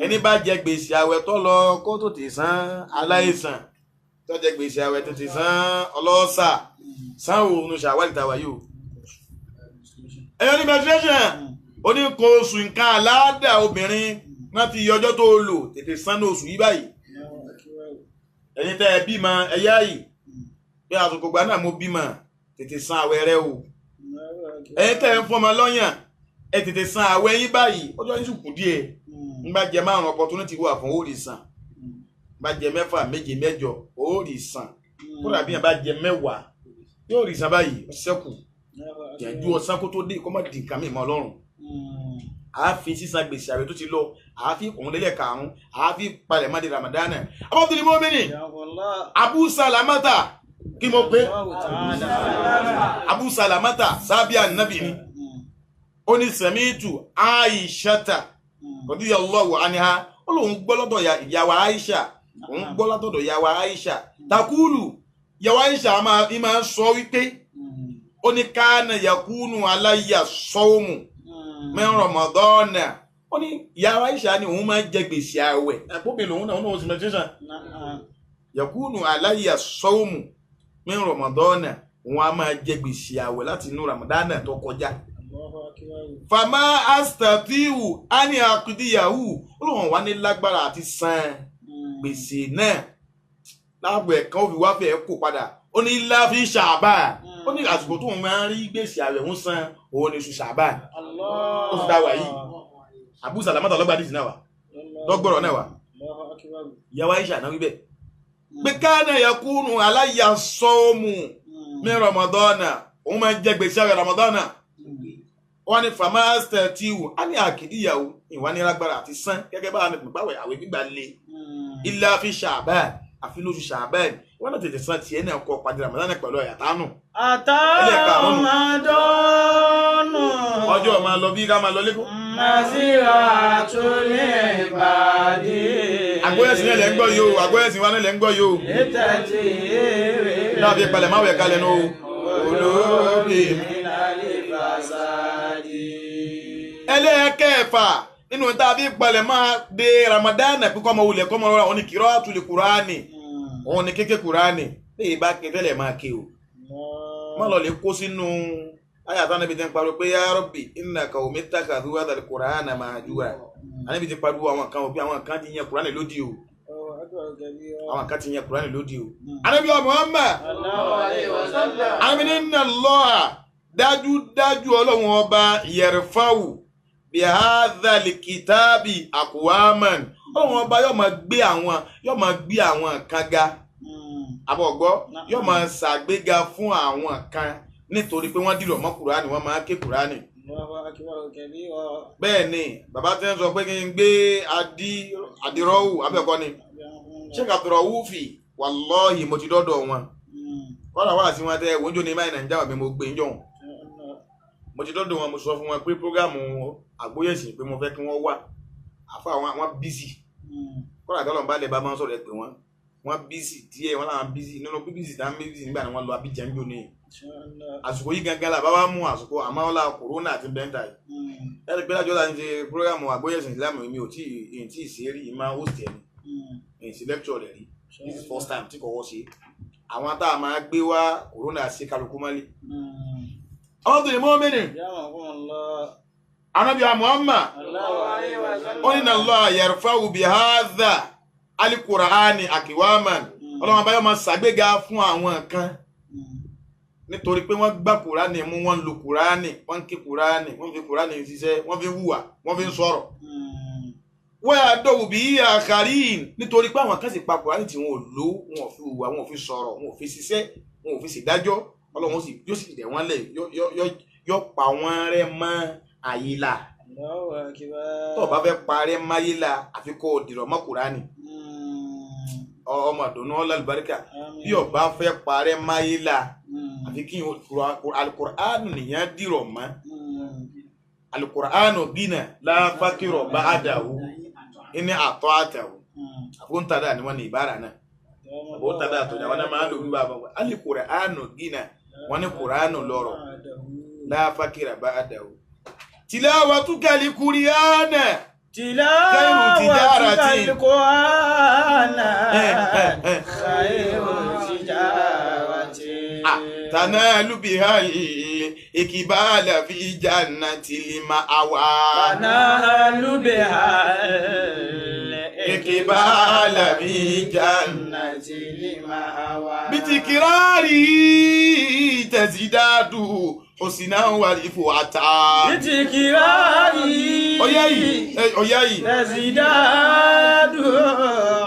Ẹni bá jẹ gbèsè àwẹ̀ tó lọ kó tó ti san aláìsàn tó jẹ gbèsè àwẹ̀ tó ti san ọlọ́sà san òun ṣàwálì tàwa yìí o. Ẹ̀yọ́ ní menstruation oníkan oṣù nǹkan aláàdá obìnrin wọ́n ti yọ ọjọ́ tó lò tètè san ní oṣù yìí báyìí. Ẹ̀yin tẹ́ ẹ bímọ ẹ̀yá yìí bí àsìkò gbà náà mo bímọ tètè san àwẹ̀ rẹ o. Ẹ̀yin tẹ́ ẹ ń fọmọ lọ́yàn ẹ tètè san àwẹ̀ yín báyìí ọjọ́ yín sì kù díẹ̀. Ń bá jẹ márùn opportunity wà fún ó rí san. Ń bá jẹ mẹ́fà méje mẹ́jọ ó rí san. Kódà bí yẹn bá jẹ mẹ́wàá yóò rí san báyìí ó ṣẹ́kù. Jẹ̀jú ọ̀sán kó tó dé kó má di nǹkan mìíràn lọ́rùn. Àáfi sísan gbèsè àwẹ̀ tó ti lọ àáfi òun lélẹ̀ karùn-ún àáfi palẹ̀ má di Ramadan. Abọ́dúnrún mọ́mìnì Abu Salamata kí mo pé Abu Salamata sábíà nàbì ni ó ní sẹ̀mítù Aishata radiyallahu anha ó lóun gbọ́ lọ́dọ̀ ìyàwó Aisha òun gbọ́ lọ́dọ̀ ìyàwó Aisha takulu ìyàwó Aisha máa ń sọ wípé ó ní kánà yakunu aláyà sọ́ọ̀mù min Ramadan ó ní ìyàwó Aisha ni òun máa ń jẹ gbèsè àwẹ̀ àpòbí lòun náà òun náà ó sì menstruation yakunu aláyà sọ́ọ̀mù min Ramadan òun á máa jẹ gbèsè àwẹ̀ láti inú Ramadan tó kọjá. Fama astatiu ani akudiyahu ó lóun wà ní lágbára àti san gbèsè náà láàbò ẹ̀kan ó fi wá fẹ́ kó padà ó ní láfi ṣàbà ó ní àsìkò tó ń máa ń rí gbèsè àwẹ̀ ń san òun ní oṣù ṣàbà ó fi dáwà yìí Abu Salamata lọ́gbà díjì náà wà lọ́gbọ̀rọ̀ náà wà ìyàwó Aisha náà wíbẹ̀ pé káàdà yakunu aláyà sọ́ọ̀mù ní Ramadana òun máa ń jẹ gbèsè àwẹ̀ Ramadana wọ́n ní famasta tiwu á ní àkìdíyàwó ìwà ní lágbára àti san gẹ́gẹ́ bá báwẹ̀ àwẹ̀ gbígbà le ilá fi ṣàbà àfi lóṣù ṣàbà wọ́n náà tètè san tiẹ̀ náà kọ́ padà Ramadan pẹ̀lú ọ̀yàtánù. Àtà Ramadan ọjọ́ máa lọ bí ká máa lọ lẹ́kọ̀ọ́. Màsíra tún lè bàdé. Àgbóyẹ̀sìn náà lẹ́ ń gbọ́ yìí o, àgbóyẹ̀sìn wa náà lẹ́ ń gbọ́ yìí o. Ètàtì èrè. Náà fi palẹ̀ máa wẹ̀ kalẹ̀ nù o. Olórí mi. Ẹlẹ́ẹ̀kẹfà nínú tá a fi palẹ̀ máa de Ramadan pípọ́ ọmọ wulẹ̀ kọ́ ọmọ rọra òun ni kìrọ́ àtúlẹ̀ Kùránì òun ni kéké Kùránì léyìí bá ké tẹ́lẹ̀ máa ké o. Má lọ lè kó sínú ayàtọ̀ níbi tí ń pariwo pé ya Rabbi inna qawmi ittakhadhu hadha al-Qur'ana mahjura. Àníbi ti pariwo àwọn kan òbí àwọn kan ti yan Kùránì lódì o. Àwọn kan ti yan Kùránì lódì o. Ànábì wa Muhammad ànábì ní inna Allaha dájúdájú ọlọ́run ọba yarfa'u bihadha al-kitabi aqwaman. Ọlọ́run ọba yóò máa gbé àwọn yóò máa gbé àwọn kan ga. Àbọ̀gbọ́ yóò máa ṣàgbéga fún àwọn kan nítorí pé wọ́n dìrọ̀ mọ́ Kùránì wọ́n máa ké Kùránì. Bẹ́ẹ̀ ni bàbá tí ń sọ pé kí n gbé adírọ́wù abẹ́ẹ̀kọ́ ni Sheikh Abdulraufi wàlọ́ọ̀hì mo ti dọ́dọ̀ wọn. Kọ́lá wà sí wọn tẹ́ wọ́n ní báyìí Nàìjíríà mi mo gbé ń jọ̀hún. Mo ti dọ́dọ̀ wọn, mo sọ fún wọn pé prógámù àgbóyèsìn pé mo fẹ́ kí wọ́n wà. Àfa wọn bísì. Kọ́lá tọ́lọ̀ bá lè bá máa ń sọ̀rọ̀ ẹ pé wọ́n. Wọ́n bísì díẹ̀, wọ́n làwọn bísì nínú bíbísì tá bísì nígbà ni wọ́n lọ Abidjan jò ní. Àsìkò yìí gangan la bá wá mú àsìkò àmọ́ ọlá kòrónà àti bẹ́ńtà yìí. Ẹ̀rí pé lájọ́ la ń ṣe prógámù àgbóyèsìn Ìsìlámù mi ò tí ì ṣe rí, ìmọ̀ host ẹ̀ ni. Ìṣe lecture rẹ̀ rí. This is first time tí kò wọ́ ṣe. Àwọn tá a máa gbé wá kòrónà sí kálukú mọ́lé. Àwọn tó lè mọ́ mẹ́rin. Ànábì Muhammad ó ní Allah yarfa'u bi hadha al-Qur'ani aqwaman. Ọlọ́run abáyọ̀ máa ṣàgbéga fún àwọn kan nítorí pé wọ́n gbá Kùránì mú, wọ́n ń lo Kùránì, wọ́n ń ké Kùránì, wọ́n fi Kùránì ṣiṣẹ́, wọ́n fi ń hùwà, wọ́n fi ń sọ̀rọ̀. Wọ́n yà dọ̀wù bí àkàrín nítorí pé àwọn kan sì pa Kùránì tí wọn ò lò, wọn ò fi hùwà, wọn ò fi sọ̀rọ̀, wọn ò fi ṣiṣẹ́, wọn ò fi ṣèdájọ́. Ọlọ́run sì yóò sì dẹ̀ wọ́n lẹ̀, yọ pa wọ́n rẹ́ mọ́ àyílà. Tó o bá fẹ́ parẹ́ máyílà àfi kó o dìrọ̀ mọ́ Kùránì. Ọmọ àdùnnú ọlọ́lùbáríkà bí o bá fẹ́ parẹ́ máyílà àfi kí Al-Qur'an nìyẹn dìrọ̀ mọ́. Al-Qur'an gínà láfàkìrọ̀ bá àdàwù ní àtọ́ àtàwù. Àfóńtàdà ni wọ́n ní ìbára náà. Àfóńtàdà àtọ̀jà wọn náà máa ń lò wíwá bàbá. Al-Qur'an gínà wọ́n ní Kùránì lọ́rọ̀ láfàkìrọ̀ bá àdàwù. Tilawatuka li-Qur'ana. Tilawatuka li-Qur'ana khairu tijarati. Tanalu biha al-ikbala fi jannatil ma'wa. Tanalu biha al-ikbala fi jannatil ma'wa. Bitikirari tazidadu husna wal-fu'ata. Bitikirari Ọ̀yá yìí. Tazidadu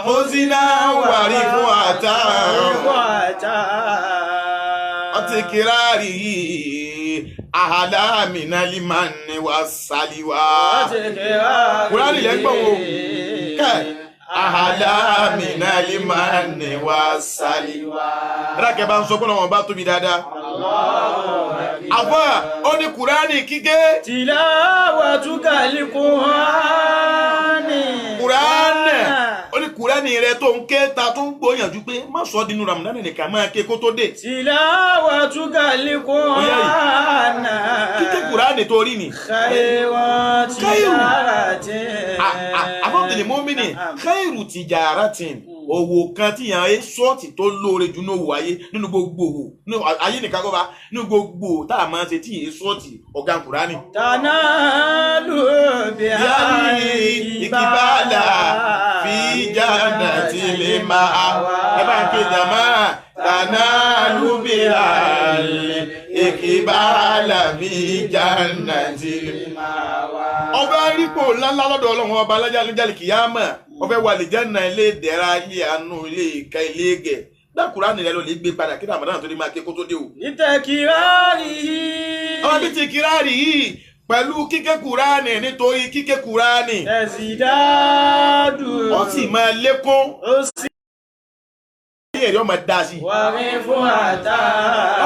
husna wal-fu'ata. Ọtíkirari àhàlà minal manni was-salwa. Kùránì lẹ́gbọ̀n o. Kẹ́ àhàlà minal manni was-salwa. Rákẹ́ bá ń sọ pé ọmọ bá tóbi dáadáa. Àfọ́ ó ní Kùránì kíké. Tilawatuka li-Qur'ani. Kùránì ó ní Kùránì rẹ tó ń ké ta tó ń gbóyànjú pé má sọ dínú Ramadan nìkan máa ké kó tó dé. Tilawatuka li-Qur'ani. Kíké Kùránì tó rí ni. Khairu tijarati. Àfọ́tẹ̀lẹ̀ mọ́mìnì khairu tijaratin. Òwò kan tí yàn án sọ́ọ̀tì tó lóore jù ní òwò ayé nínú gbogbo òwò ayé nìkan kọ́ bá nínú gbogbo tá a máa ṣe tí yàn án sọ́ọ̀tì ọ̀gá Kùránì. Tanalu biha ìkìbálà fi jannatil ma'wa. Ẹ bá ń ké jàmá. Tanalu biha ìkìbálà fi jannatil ma'wa. Ọba rípò ńláńlá lọ́dọ̀ Ọlọ́run ọba alájálẹ̀ kìyámà. Ọfẹ́ wà lè jẹ́nà ilé ìdẹ̀ra ilé àánú ilé ìka ilé ẹgẹ̀. Dákùránì rẹ ló lè gbé padà kí Ramadan tó lè máa ké kó tó dé o. Ìtẹ̀kìrárì yìí. Ọmọ bíi ti kìrárì yìí pẹ̀lú kíké Kùránì nítorí kíké Kùránì. Tẹ̀sídádù. Ó sì máa lékún. Ó sì. Ayé rẹ̀ ọmọ dá sí. Wà mí fún àtà.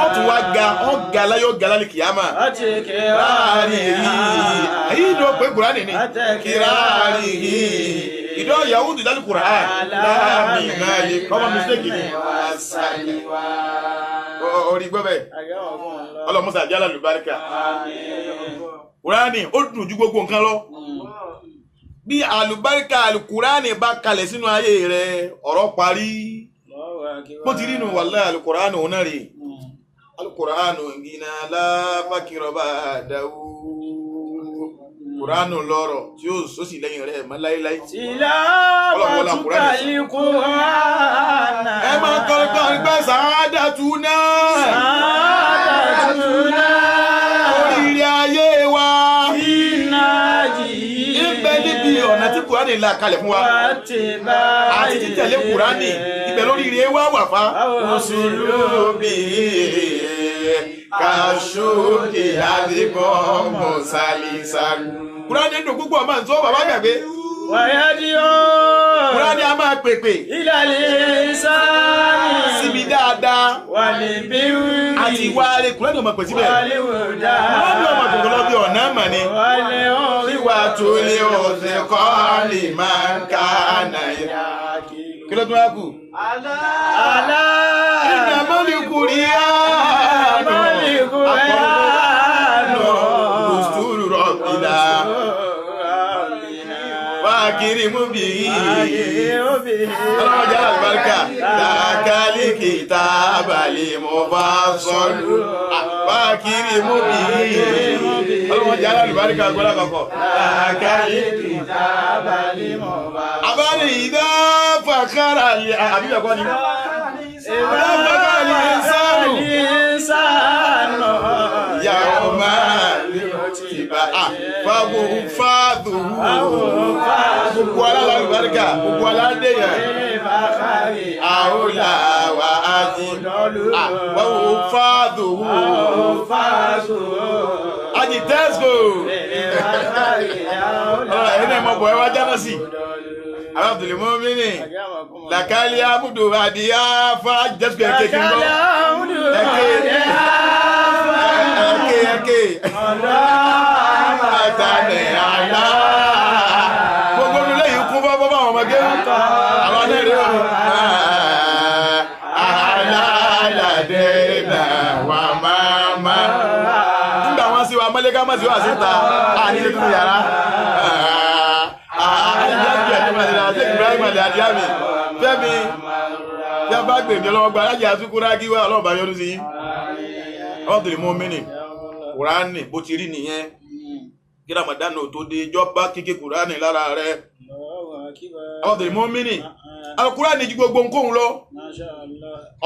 Ó tún wá ga ó ga láyé ó ga lálẹ́ kìyàmà. Ọtí kìrárì yìí. Èyí ló pé Kùránì ni. Kìrárì yìí. Ìdọ́ Yahudu dálí Kùránì. Láàmì náà lè kọ́mọ mistake ni. Orí gbọ́ bẹ́ẹ̀. Ọlọ́mọsà jálá lùbáríkà. Kùránì ó dùn ju gbogbo nǹkan lọ. Bí àlùbáríkà àlùkùránì bá kalẹ̀ sínú ayé rẹ̀, ọ̀rọ̀ parí. Bó ti rí nu wàláhì àlùkùránì òun náà rèé. Àlùkùránì gíná láfàkìrọ̀ bá dáwó. Kùránì lọ́rọ̀ tí ó sọ́sì lẹ́yìn rẹ̀ mọ́ láíláí. Tilawatuka li-Qur'ana. Ẹ máa kọrin kọrin pé sàádàtúná. Sàádàtúná. Oríire ayé wa. Iná yìí. Ibẹ̀ níbi ọ̀nà tí Kùránì là kalẹ̀ fún wa. Àti títẹ̀lé Kùránì. Ibẹ̀ lóríire wa wà fa. Mùsùlùmí. Kàṣókè àdìbò mọ̀sálísàlù. Kúránì dùn púpọ̀ máa ń sọ bàbá gbàgbé. Wàyájí ó. Kúránì a máa pèpè. Ìlàlẹ̀ sáàni. Síbi dáadáa. Wàlẹ̀ bíwí. Àti ìwáre Kúránì ọmọ pè síbẹ̀. Wàlẹ̀ wòdà. Kúránì ọmọ kòkòrò lọ bí ọ̀nà mà ni. Wàlẹ̀ òwì. Ìwà tó lé ọ̀sẹ̀ kọ́ lè máa ń ká nàìjíríà. Kí ló tún wá kù? Àlá. Ìnà mọ́lìkù rí àánú. Mọ́lìkù rí àánú. Lùsùrù rọ̀bìnà. Fákìrì mú bì í. Ọlọ́run jẹ́ àlùbáríkà. Làkàlìkì tábàlì mo bá sọ́lù. Fákìrì mú bì í. Ọlọ́run jẹ́ àlùbáríkà gbọ́dọ̀ kọ̀kọ̀. Làkàlìkì tábàlì mo bá. Abáni ìdá fàkàrà lè àbí bẹ́ẹ̀ kọ́ ni. Ìdá fàkàrà lè sánù. Sánù. Yàwó máa lè ti bá a. Fáwọn fáàdùn. Gbogbo alálàlùbáríkà, gbogbo aládéyàn. Àwòlà wà á ti. Fáwọn fáàdùn. Ají tẹ́sìkò. Ọ̀rọ̀ ẹ̀yin náà mọ̀ bọ̀ ẹ wá jáná sí. Abdul Mumini lakali amudu adiya fa jésù ẹ̀kẹ́ kí n gbọ́. Ẹ̀kẹ́ ẹ̀kẹ́ àtàlẹ̀ àlá. Gbogbo ilé yìí kún fọ́fọ́ fáwọn ọmọge. Àwọn alẹ́rìí ọ̀run. Àlàlàdé náà wà máa máa. Nígbà wọn sí wa mọ́lẹ́ká mọ́ sí wa síta, àní lè tún yàrá. Fẹ́mi tí a bá gbè mí ọlọ́wọ́ gba alájà àtúkúrá kí wá ọlọ́wọ́ bá yọdún sí yín. Ọlọ́wọ́ tó lè mú mi nì. Kùránì bó ti rí nìyẹn. Kí Ramadan tó dé ìjọba kíké Kùránì lára rẹ̀. Ọlọ́wọ́ tó lè mú mi nì. Àwọn Kùránì ju gbogbo nkóhun lọ.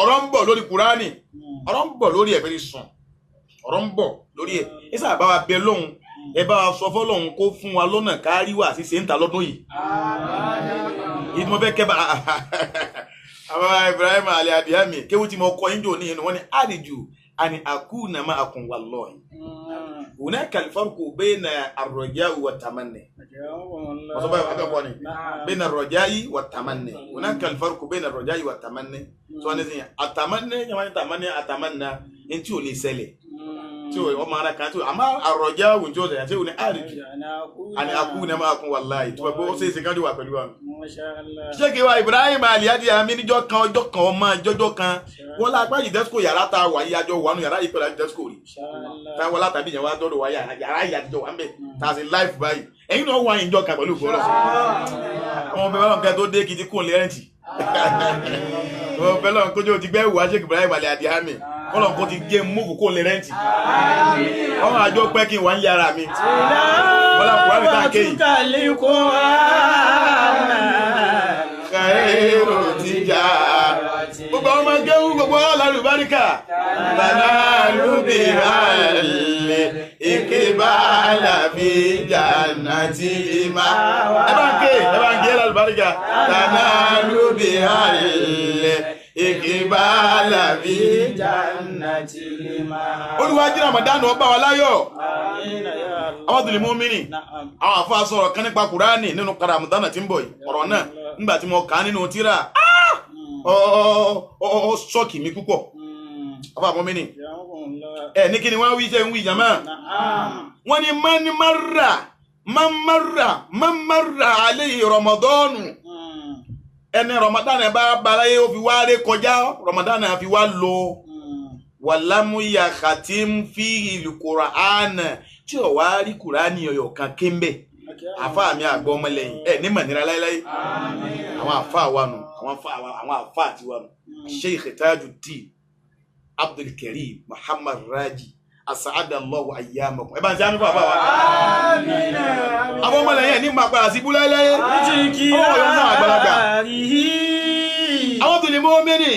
Ọ̀rọ̀ ń bọ̀ lórí Kùránì. Ọ̀rọ̀ ń bọ̀ lórí ẹ̀ fẹ́ẹ́ sùn. Ọ̀rọ̀ ń bọ̀ lórí ẹ̀. Ẹ sábà bá wa bẹ lóhun. Ẹ bá wa sọ fọ́lọ́hun kó fún wa lọ́nà kárí wà sí ṣe ń ta lọ́dún yìí. Yìí tí mo fẹ́ kẹ́ bá àwọn Ibrahim Ali Adiyami kéwú tí mo kọ́ yín jò ní inú wọn ni àdìjú àni àkúnà máa àkùn wà lọ́ọ̀yìn. Hunaka alfarqu bayna ar-raja'i wa tamanni. Wọ́n sọ báyìí abẹ́kọ̀ ni bayna ar-raja'i wa tamanni. Hunaka alfarqu bayna ar-raja'i wa tamanni. Sọ wọn ní sìn àtàmánì yàrá ní tamanni àtàmánà ní tí ò lè ṣẹlẹ̀. Tí o ọmọ ara kan tí o àmọ́ àròjà àwùjọ ọ̀sẹ̀ àti òní àrìjù àni àkúnà máa kún wàláhì tí wọ́n gbọ́ ó ṣe é ṣe kájú wà pẹ̀lú wa. Ṣé wa Ibrahim Ali Adiyami níjọ́ kan ọjọ́ kan ọmọ ọjọ́jọ́ kan wọ́n lápá ìdẹ́síkò yàrá tá a wà yí àjọ wà nù yàrá yìí pẹ̀lú àjọsíkò rí táwọn látàbí yẹn wá dọ́dọ̀ wá yàrá yìí àtijọ́ wà ń bẹ̀ tá a sì láìfù báyìí ẹ̀yin náà wà ìjọ kan pẹ̀lú ìgbọ́rọ̀ ọmọ bẹ́ẹ̀ wọn kẹ́ tó dé kìtì kún lé rẹ́ǹtì ọmọ bẹ́ẹ̀ lọ́n kójú ti gbẹ́ wàá Sheikh Ibrahim Ali Adiyami kọ́lọ̀ kó ti gé múkù kó lè rẹ́ǹtì ọmọ àjọ pẹ́ kí n wà ń yára mi bọ́lá kùránì tá a ké yìí. Kàrírò ti jà gbogbo ọmọ gẹ́wù gbogbo alálùbáríkà bàbá lùbìrà lè ìkébàlà fi jàǹnà tí ìmá. Ẹ bá ń ké ẹ bá ń ké alálùbáríkà bàbá lùbìrà lè ìkébàlà fi jàǹnà tí ìmá. Olúwa jí Ramadan ọba wa láyọ̀. Àwọn tó lè mú mi nì. Àwọn àfa sọ̀rọ̀ kan nípa Kùránì nínú Ramadan tí ń bọ̀ yìí. Ọ̀rọ̀ náà nígbà tí mo kà á nínú tírà ọ ṣọ́ọ̀kì mi púpọ̀. Àfa àmọ́ mi nì. Ẹ ní kí ni wọ́n wí ṣe ń wí jàmá. Wọ́n ní man marra man marra man marra alayhi Ramadanu. Ẹni Ramadan bá baláyé ó fi wá ré kọjá Ramadan fi wá lọ. Wàlámúyà khatim fi ìlú Kùránì tí ò wá rí Kùránì ọyọ kan kéńbẹ. Àfa mi àgbọ̀ ọmọlẹ́yìn ẹ ní mọ̀nira láéláé. Àwọn àfa wa nù àwọn àfa àti wa nù. Sheikh Tajuddin Abdulkareem Muhammad Raji asa'ada Allahu ayyamakum. Ẹ bá ń ṣe àmì fún àfa wa. Àwọn ọmọlẹ́yìn ẹ ní máa padà sí ibú láéláé. Ọwọ́ yóò náà àgbàlagbà. Àwọn tó lè mú omi ní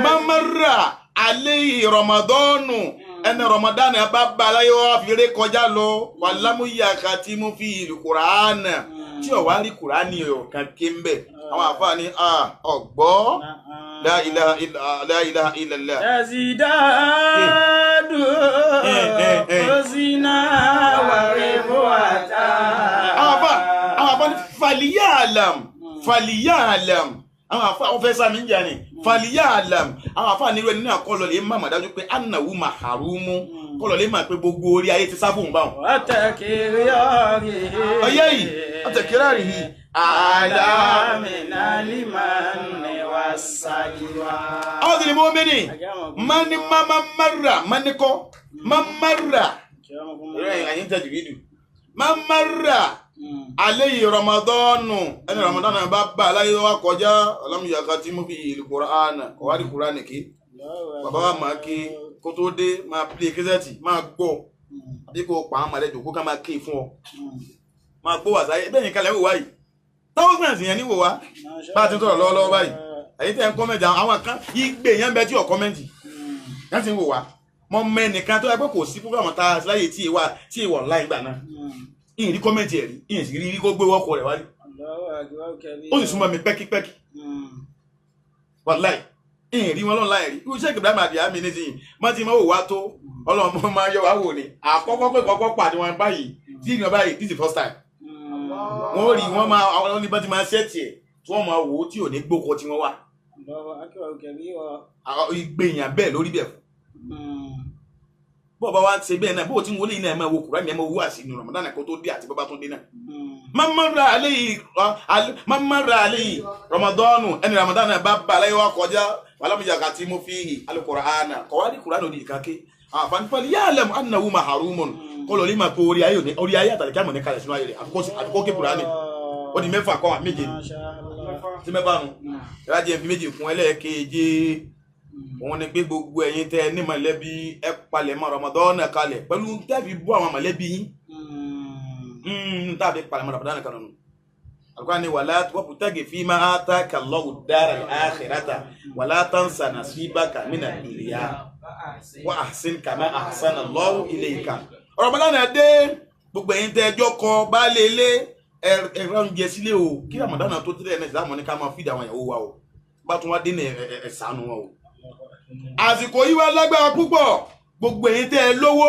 mamara alẹ́ Ramadanu ẹni Ramadan bá balaye wá fi ré kọjá lọ wàlámúyà kàtí mú fi ìlú Kùránì tí ò wá rí Kùránì ọ̀kan ké ń bẹ̀. Àwọn àfáà ní ọ̀gbọ́ La ilaha illa la ilaha illallah. Tazidadu husna wa ribwata. Àwọn àfa ní fàlíyà fàlíyà alam. Àwọn àfa àwọn fẹ́ sàmì ń jà ní fàlíyà alam. Àwọn àfa nílò ẹni náà kọ́ lọ lè má mà dájú pé annahu maharumu kọ́ lọ lè má pé gbogbo orí ayé ti sáfù ń bá wọn. Ọyẹ́ yìí ọ̀tẹ̀kìrì yìí àlá. Àwọn tìlẹ̀ mọ́ mẹ́ni mani mama mara mani kọ́ mamara ẹ̀yìn tẹ̀jú ìdù mamara aleyhi ramadanu ẹni ramadanu bá bá aláyé wa kọjá ọlọ́mùyàká tí mo fi ìlú kuraana kọ̀wádìí kuraani kí bàbá wa máa kí kó tó dé máa pílé kẹsẹ̀tì máa gbọ́ àbí kó pa àwọn màlẹ́jọ kó ká máa ké fún ọ máa gbọ́ wàsáyé bẹ́ẹ̀ ni kalẹ̀ wò wá yìí thousands yẹn ní wò wá bá a ti ń sọ̀rọ̀ lọ́wọ́lọ́wọ́ báyìí èyí tẹ́ ń kọ́mẹ̀ntì àwọn kan igbe yẹn ń bẹ tí ò kọ́mẹ̀ntì yẹn ti ń wò wá mọ mẹ́nìkan tó yẹ pé kò sí program tá a láyè tí ìwà tí ìwà online gbà náà ìyìn rí kọ́mẹ̀ntì ẹ̀ rí ìyìn sì rí kó gbé wọ́kọ̀ rẹ̀ wálé ó sì súnmọ́ mi pẹ́kípẹ́kí wàláì ìyìn rí wọn lọ́nà láì rí irú iṣẹ́ ìgbà máa dìá mi nísìnyí má ti máa wò wá tó ọlọ́mọ máa yọ wá wò ni àkọ́kọ́ pé kọ́kọ́ pàdé wọn báyìí tí ìgbà báyìí this is the first time wọ́n rí wọ́n máa àwọn oníbọn ti máa ṣẹ́ẹ̀tì ẹ̀ tí wọ́n máa wò ó tí ò ní gbókọ tí wọ́n wà. Ìgbèyàn bẹ́ẹ̀ lórí bẹ́ẹ̀ fún. Bó bá wá ṣe bẹ́ẹ̀ náà bó ti ń wọlé iná ẹ̀ máa wo Kùránì ẹ̀ máa wo àṣì inú Ramadan kó tó dé àti bàbá tó dé náà. Mamara aleyhi Ramadanu ẹni Ramadan náà bá bá aláyé wa kọjá wàlámùyàgà tí mo fi hì Al-Qur'ana kọ̀wá ní Kùránì òdì ìkàké. Àǹfààní pẹ̀lú ya'lamu annahu mahrumun kọlọ̀ lè máa pe orí ayé orí ayé àtàlẹ́kí àmọ̀ ní kalẹ̀ sínú ayé rẹ̀ àfikọ́ ké Kùránì ó di mẹ́fà kọ́ méje tí mẹ́fà nu ìrájẹ́ fi méjì fún ẹlẹ́ẹ̀keje òun ni pé gbogbo ẹ̀yin tẹ́ ní mọ̀lẹ́bí ẹ palẹ̀ mọ́ Ramadan kalẹ̀ pẹ̀lú tẹ́ẹ̀fì bú àwọn mọ̀lẹ́bí yín tàbí palẹ̀ mọ́ Ramadan kalẹ̀ nù. Al-Qur'an ni wala wabtaghi fima ataka Allahu ad-dara al-akhirata wala tansa nasibaka mina ad-dunya wa ahsin kama ahsana Allahu ilayka. Ramadan dé gbogbo ẹ̀yin tẹ́ ẹjọ́ kọ baálé ilé ẹ̀rọ oúnjẹ sílé o kí Ramadan tó tẹ́lẹ̀ náà ìsìlámù ní ká máa fìdí àwọn ìyàwó wa o bá tún wá dé ní ẹ ṣàánú wọn o. Àsìkò yìí wá lágbára púpọ̀ gbogbo ẹ̀yin tẹ́ ẹ lówó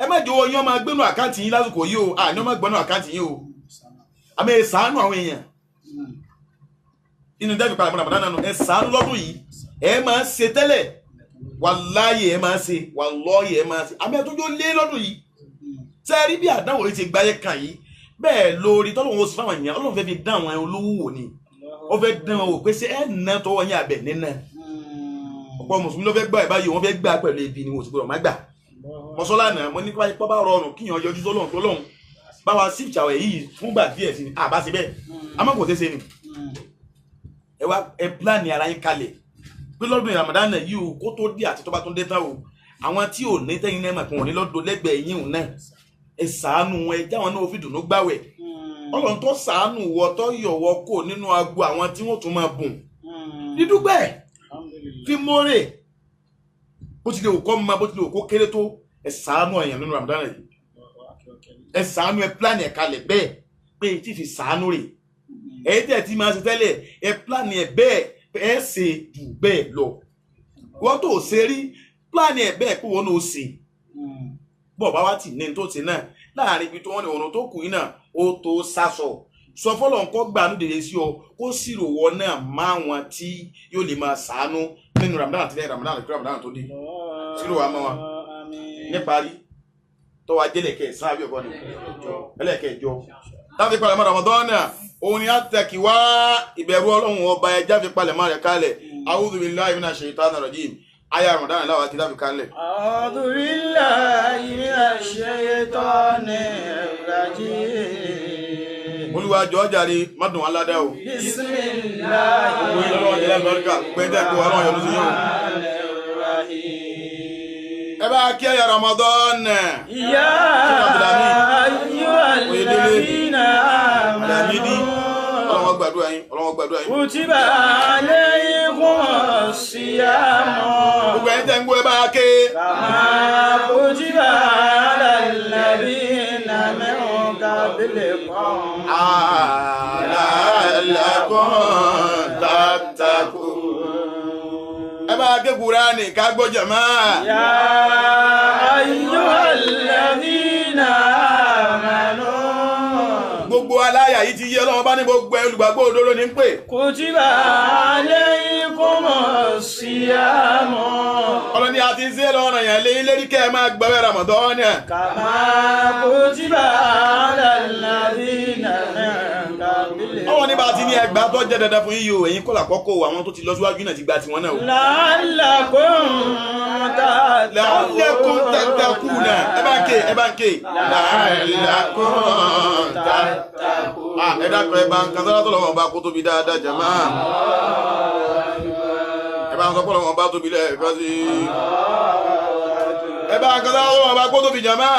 ẹ má jọ̀wọ́ yín máa gbénu àkáǹtì yín lásìkò yìí o àní ọmọ gbénu àkáǹtì yín o àmì ẹ ṣàánú àwọn èèyàn inú dábì padà Ramadan náà ẹ ṣàánú lọ́dún yìí ẹ máa ń ṣe tẹ́lẹ̀ wàláyé ẹ máa ń ṣe wàlọ́yé ẹ máa ń ṣe àmì ẹ tó jó lé lọ́dún yìí sẹ́ẹ̀rí bí àdánwò yìí ti gbáyé kan yìí bẹ́ẹ̀ lórí tọ́lọ́run ó sì fáwọn èèyàn Ọlọ́run fẹ́ fi dán àwọn olówó wò ni ó fẹ́ dán wọn wò pé ṣé ẹ̀ ná tọwọ́ yín abẹ nínà ọ̀pọ̀ mùsùlùmí ló fẹ́ gbà báyìí wọ́n fẹ́ gbà pẹ̀lú ebi ni wọ́n sì gbọ́dọ̀ má gbà mọ́sọ́lá náà mo ní kí wọ́n bá rọrùn kíyàn yọjú sọ́lọ́run tọ́lọ́run bá wa sí ìṣàwẹ̀ yìí fúngbà díẹ̀ sí ni àbá sí bẹ́ẹ̀ àmọ́ kò ṣeéṣe ni ẹ wá ẹ pílánì ara yín kalẹ̀ pé lọ́dún Ramadan yìí o kó tó dé àti tó bá tún dé tán o àwọn tí ò ní tẹ́yìn náà mà kí wọ́n ní lọ́dún lẹ́gbẹ̀ẹ́ yín òun náà ẹ ṣàánú ẹ jáwọn náà fi dùnú gbáwẹ̀ Ọlọ́run tó ṣàánú wọ tó yọ̀wọ́ kò nínú agbo àwọn tí wọ́n tún máa bùn dídúgbẹ́ fi mórè bó ti lè wò kọ́ máa bó ti lè wò kó kéré tó ẹ ṣàánú èèyàn nínú Ramadan yìí ẹ ṣàánú ẹ pílánì ẹ kalẹ̀ bẹ́ẹ̀ pé tí fi ṣàánú rè ẹ tẹ̀ tí máa ṣe tẹ́lẹ̀ ẹ pílánì ẹ bẹ́ẹ̀ ẹ ṣe jù bẹ́ẹ̀ lọ wọ́n tó ṣe rí pílánì ẹ bẹ́ẹ̀ pé wọ́n náà ṣe bọ́ bá wá tì ní tó ti náà láàrin ibi tó wọ́n ní ọ̀nà tó kù yín náà ó tó sásọ sọ fọlọ́ nǹkan gbà ní dèrè sí ọ kó sì rò wọ náà má wọn tí yóò lè máa sàánú nínú Ramadan àti lẹ́yìn Ramadan àti Ramadan tó dé sírò wa mọ́ wa níparí tó wá jẹ́lẹ̀ kẹsàn-án àbí ọ̀gọ́ ni ẹlẹ́kẹ̀ẹ́jọ táfi palẹ̀mọ́ Ramadan náà òun ni a tẹ̀kí wá ìbẹ̀rù Ọlọ́run ọba ẹja fi palẹ̀mọ́ rẹ̀ kalẹ̀ A'udhu billahi minash shaitani rajim aya Ramadan láwa kí táfi kalẹ̀. A'udhu billahi minash shaitani rajim. Olúwa jọ̀ọ́ jàre má dùn wá ládàá o. Bismillah. Gbogbo yín lọ́wọ́ jẹ́ lálùbáríkà gbẹ́dẹ́ kó Ọlọ́run yọ́nú sí yín o. Ẹ bá kí ẹ̀yà Ramadan. Ya ayyuhalladhina amanu. Ọlọ́run gbàdúrà yín, Ọlọ́run gbàdúrà yín. Kutiba alaykumus siyam. Gbogbo ẹ̀yin tẹ́ ń gbọ́ ẹ bá ké. Kama kutiba alal ladhina min qablikum. La'allakum tattaqun. bá ké Kùránì ká gbọ́ jàmá. يا أيها الذين آمنوا Gbogbo aláyà yìí ti yé Ọlọ́run bá ní gbogbo olùgbàgbọ́ òdodo ní pè. كتب عليكم الصيام Ọlọ́ni a ti ṣe lọ́rọ̀ yẹn lé lérí kẹ́ ẹ máa gbààwẹ̀ Ramadan. كما كتب على الذين من قبلكم Ọwọ́ ní bá ti ní ẹgbàá tó jẹ́ dandan fún yíyó ẹ̀yin kọ́là kọ́kọ́ àwọn tó ti lọ síwájú náà ti gba tiwọn náà o. لعلكم La'allakum tattaquna. Ẹ bá ń ké, ẹ bá ń ké. La'allakum tattaquna. Ẹ dákun ẹ bá ń kan sára tó lọ́wọ́ bá kó tóbi dáadáa jàmá. Ẹ bá ń sọ pé lọ́wọ́ bá tóbi lẹ́ẹ̀kan sí i. Ẹ bá ń kan sára tó lọ́wọ́ bá kó tóbi jàmá.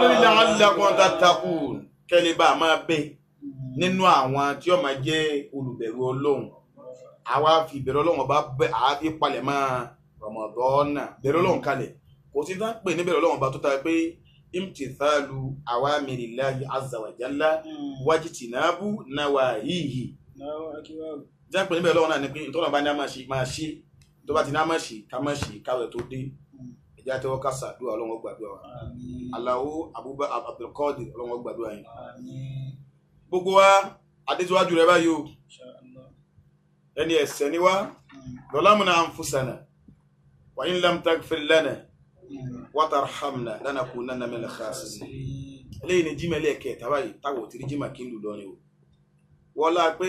Ó ní la'allakum tattaqun. Kẹ́lẹ́ bá a máa bẹ nínú àwọn tí ó máa jẹ́ olùbẹ̀rù Ọlọ́run. Àwa fi ìbẹ̀rù Ọlọ́run ọba bẹ àá fi palẹ̀ mọ́ Ramadan bẹ̀rù Ọlọ́run kalẹ̀. Kò sí tán pè ní bẹ̀rù Ọlọ́run ọba tó ta pé imtithalu awamirillahi azza wa jalla wajtinabu nawahihi. Jẹ́ pé níbẹ̀ Ọlọ́run náà ni pé ìtọ́nà bá ní a máa ṣe máa ṣe tó bá ti ní a máa ṣe ká máa ṣe káwẹ̀ tó dé. Ẹ̀jẹ̀ àtẹwọ́ ká ṣàdúrà Ọlọ́run ó gbàdúrà wa. Allahu Abubakar Abdulkadir Ọlọ́run ó gbàdúrà yín. Gbogbo wa adétíwájú rẹ báyìí o. Ẹni ẹ̀ṣẹ̀ ni wá. Zalamna anfusana wa in lam taghfir lana wa tarhamna lanakunanna minal khasirin. Eléyìí ni jímọ̀ ẹlẹ́ẹ̀kẹta báyìí táwọn ò ti rí jímọ̀ kí n lù lọ ni o. Wọ́lá pé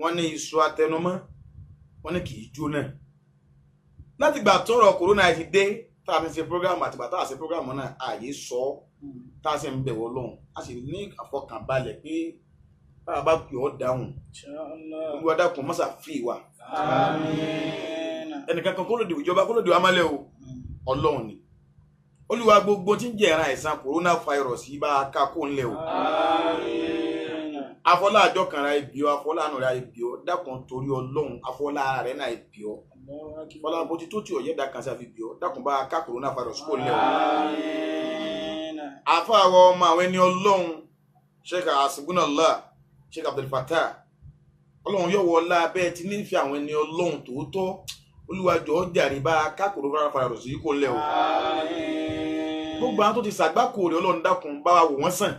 wọ́n ní iṣu atẹnumọ́ wọ́n ní kì í jóná. Láti gbà tọ́rọ̀ kòrónà ti dé tá a fi ṣe prógrámù àtìgbà tá a ṣe prógrámù náà ààyè sọ ọ́ tá a sì ń bẹ̀wọ̀ Ọlọ́run a sì ní àfọkànbalẹ̀ pé bá a bá pè ọ́ dáhùn Olúwa dákun mọ́sà fi wà. Ẹnìkan kan kó lòdì ìjọba kó lòdì wa mọ́lẹ̀ o Ọlọ́run ni. Olúwa gbogbo tí ń jẹ́ ìran àìsàn coronavirus yìí bá a ká kó ńlẹ̀ o. Afọlá àjọ kan ra ibi ọ, afọlá àánú ra ibi ọ, dákun torí Ọlọ́run afọlá rẹ náà ibi ọ. Fọlá bó ti tó tí ọ̀yẹ́ dá kan sí àfi bí ọ, dákun bá a ká coronavirus kó ńlẹ̀ o. Àfa àwọn ọmọ àwọn ẹni Ọlọ́run Sheikh Hasbunallah Sheikh Abdul Fattah Ọlọ́run yóò wọlá bẹ́ẹ̀ ti nífẹ̀ẹ́ àwọn ẹni Ọlọ́run tòótọ́ Olúwa jọ̀ọ́ jàre bá a ká coronavirus yìí kó ńlẹ̀ o. Gbogbo àwọn tó ti ṣàgbákò rẹ̀ Ọlọ́run dákun bá wa wò wọ́n sàn.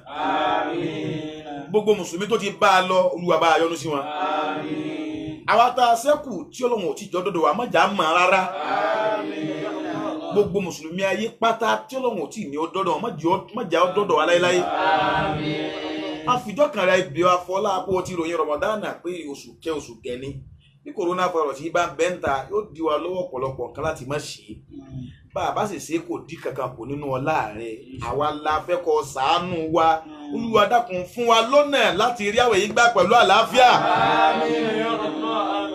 Gbogbo mùsùlùmí tó ti bá a lọ Olúwa bá a yọ́nú sí wọn. Àwa tá a ṣẹ́kù tí Ọlọ́run ò tí jọ dọ́dọ̀ wa má jà á mọ̀ rárá. Gbogbo mùsùlùmí ayé pátá tí Ọlọ́run ò tí ní ó dọ́dọ̀ wọn má jà ó dọ́dọ̀ wa láéláé. Àfijọ́ kan ra ibi afọlá apó ti ròyìn Ramadan pé oṣù kẹ oṣù gẹni. Bí coronavirus yìí bá ń bẹ́ńta yóò di wa lọ́wọ́ ọ̀pọ̀lọpọ̀ nǹkan láti má ṣe é. Bá a bá sì ṣe kò dí kankan kò nínú ọlá rẹ̀ àwa la fẹ́ kó ṣàánú wa Olúwa dákun fún wa lọ́nà láti rí àwẹ̀ yìí gbà pẹ̀lú àlàáfíà.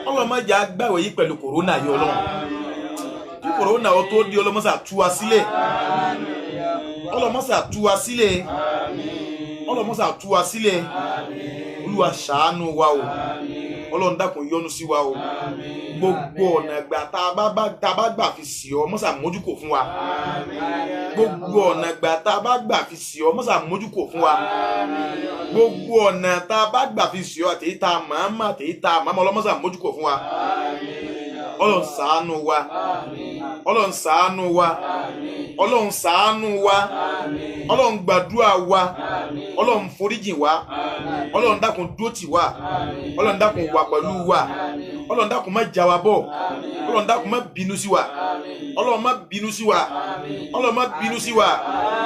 Ọlọ́mọdé àgbàwẹ̀ yìí pẹ̀lú kòrónà yìí Ọlọ́run. Kí kòrónà ó tó di Ọlọ́mọsà tú wa sílẹ̀. Ọlọ́mọsà tú wa sílẹ̀. Ọlọ́mọsà tú wa sílẹ̀. Olúwa ṣàánú wa o. Ọlọ́run dákun yọ́nú sí wa o. Gbogbo ọ̀nà ìgbà tá a bá gbà fi sí ọ mọ́sà mójúkò fún wa. Gbogbo ọ̀nà ìgbà tá a bá gbà fi sí ọ mọ́sà mójúkò fún wa. Gbogbo ọ̀nà tá a bá gbà fi sí ọ àtẹ̀yí tá a màmá àtẹ̀yí tá a màmá ọlọ́mọ́sà mójúkò fún wa. Ọlọ́run ṣàánú wa. Ọlọ́run ṣàánú wa. Ọlọ́run ṣàánú wa. Ọlọ́run gbàdúrà wa. Ọlọ́run foríjìn wa. Ọlọ́run dákun dúró tì wá. Ọlọ́run dákun wà pẹ̀lú wa. Ọlọ́run dákun má já wa bọ̀. Ọlọ́run dákun má bínú sí wa. Ọlọ́run má bínú sí wa. Ọlọ́run má bínú sí wa.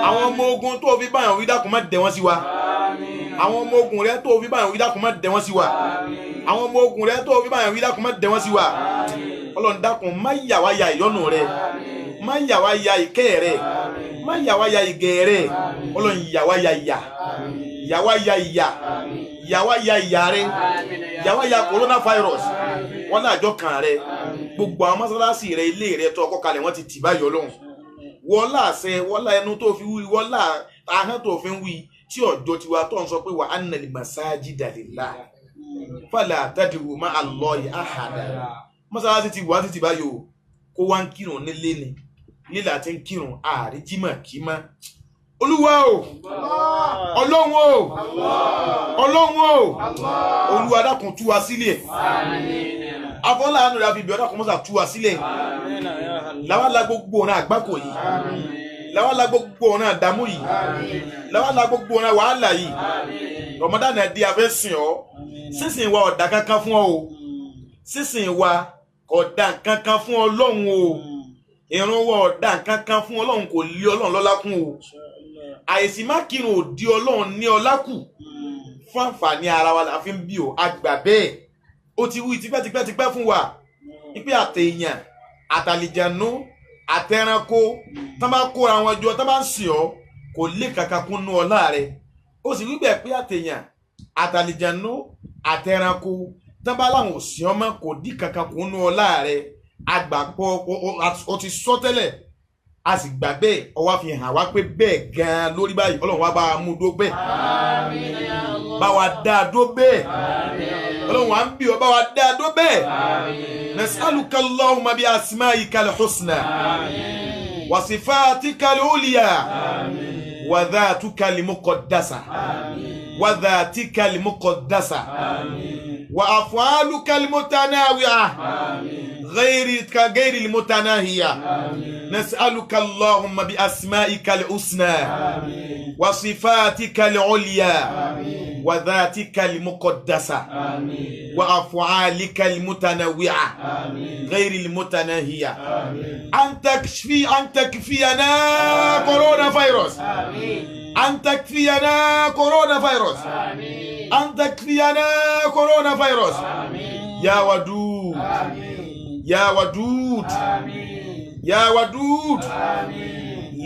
Àwọn ọmọ ogun tó fi báyọ̀ wí dákun má dẹ̀ wọ́n sí wa. Àwọn ọmọ ogun rẹ tó fi báyọ̀ wí dákun má dẹ̀ wọ́n sí wa. Àwọn ọmọ ogun rẹ tó fi báyọ̀ wí dákun má dẹ̀ wọ́n sí wa. Ọlọ́run dákun má yà wá ya ìyọ́nú rẹ. Má yà wá ya ìkẹ́ rẹ. Má yà wá ya ìgẹ̀ rẹ. Ọlọ́run yà wá ya ìyà. Yà wá ya ìyà. Yà wá ya ìyà rẹ. Yà wá ya coronavirus. Wọ́n láàjọ kan rẹ. Gbogbo àwọn mọ́sálásí rẹ ilé rẹ tó ọkọ̀ kalẹ̀ wọ́n ti tì báyìí Ọlọ́run. Wọ́n láàṣẹ wọ́n lá ẹnu tó fi wí wọ́n lá ahọ́n tó fi ń wí tí ọjọ́ tiwa tó ń sọ pé wa annal masajida lillah fala tad'u ma'a Allahi ahada. Mọ́sálásí ti wà títí báyìí o. Kó wá ń kírun nílé ni. Lílà ti ń kírun ààrí jímọ̀ kí mọ́. Olúwa o, Ọlọ́run o, Ọlọ́run o, Olúwa dákun tú wa sílẹ̀. Afọláàánú rẹ̀ àfi ìbí ọ̀dà kọ́mọ́sà tú wa sílẹ̀. Làwọn la gbogbo ọ̀nà àgbákò yìí, làwọn la gbogbo ọ̀nà àdàmú yìí, làwọn la gbogbo ọ̀nà wàhálà yìí. Ramadan di afẹ́ sìn ọ́, sísìn wa ọ̀dà kankan fún ọ o, sísìn wa ọ̀dà kankan fún Ọlọ́run o, ìrun wa ọ̀dà kankan fún Ọlọ́run, kò lé Ọlọ́run lọ́lá kún o. Àìsí má kírun ò di Ọlọ́run ní ọlá kù, fún àǹfààní ara wa la fi ń bí o. Àgbà bẹ́ẹ̀ ó ti wí tipẹ́tipẹ́tipẹ́ fún wa wípé àtẹ̀yàn àtàlìjànú àtẹranko tán bá kóra wọn jọ tán bá ń sìn ọ́ kò lè kankan kún nú ọlá rẹ. Ó sì wí bẹ́ẹ̀ pé àtẹ̀yàn àtàlìjànú àtẹranko tán bá láwọn ò sìn ọ́ mọ́ kò dí kankan kún nú ọlá rẹ. Àgbàpọ̀ ó ti sọ tẹ́lẹ̀, a sì gbà bẹ́ẹ̀, ó wá fi hàn wá pé bẹ́ẹ̀ gan-an lórí báyìí. Ọlọ́run wá bá a mú dó bẹ́ẹ̀, bá wa dá a dó bẹ́ẹ̀. Ọlọ́run wá ń bí ọ bá wa dá a dó bẹ́ẹ̀. Nas'aluka Allahumma bi asma'ikal husna wa sifatikal ulya wa dhatikal muqaddasa wa dhatikal muqaddasa wa af'alukal mutanawi'a ghayril mutanahiya. Nas'aluka Allahumma bi asma'ikal husna wa sifatikal ulya wa dhatikal muqaddasa wa af'alikal mutanawwi'a ghayril mutanahiya. An takfiyana coronavirus. An takfiyana coronavirus. An takfiyana coronavirus. Ya Wadud. Ya Wadud. Ya Wadud.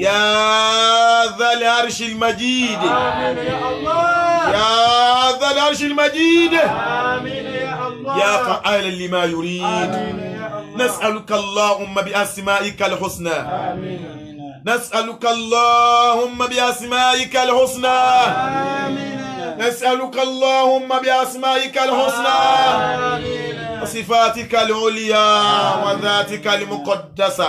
Ya Dhal Arshil Majid. آمين يا الله. Ya Dhal Arshil Majid. آمين يا الله. Ya fa'ala lima yurid. آمين يا الله. نسألك اللهم بأسمائك الحسنى. آمين. نسألك اللهم بأسمائك الحسنى. آمين. نسألك اللهم بأسمائك الحسنى آمين. وصفاتك العليا وذاتك المقدسة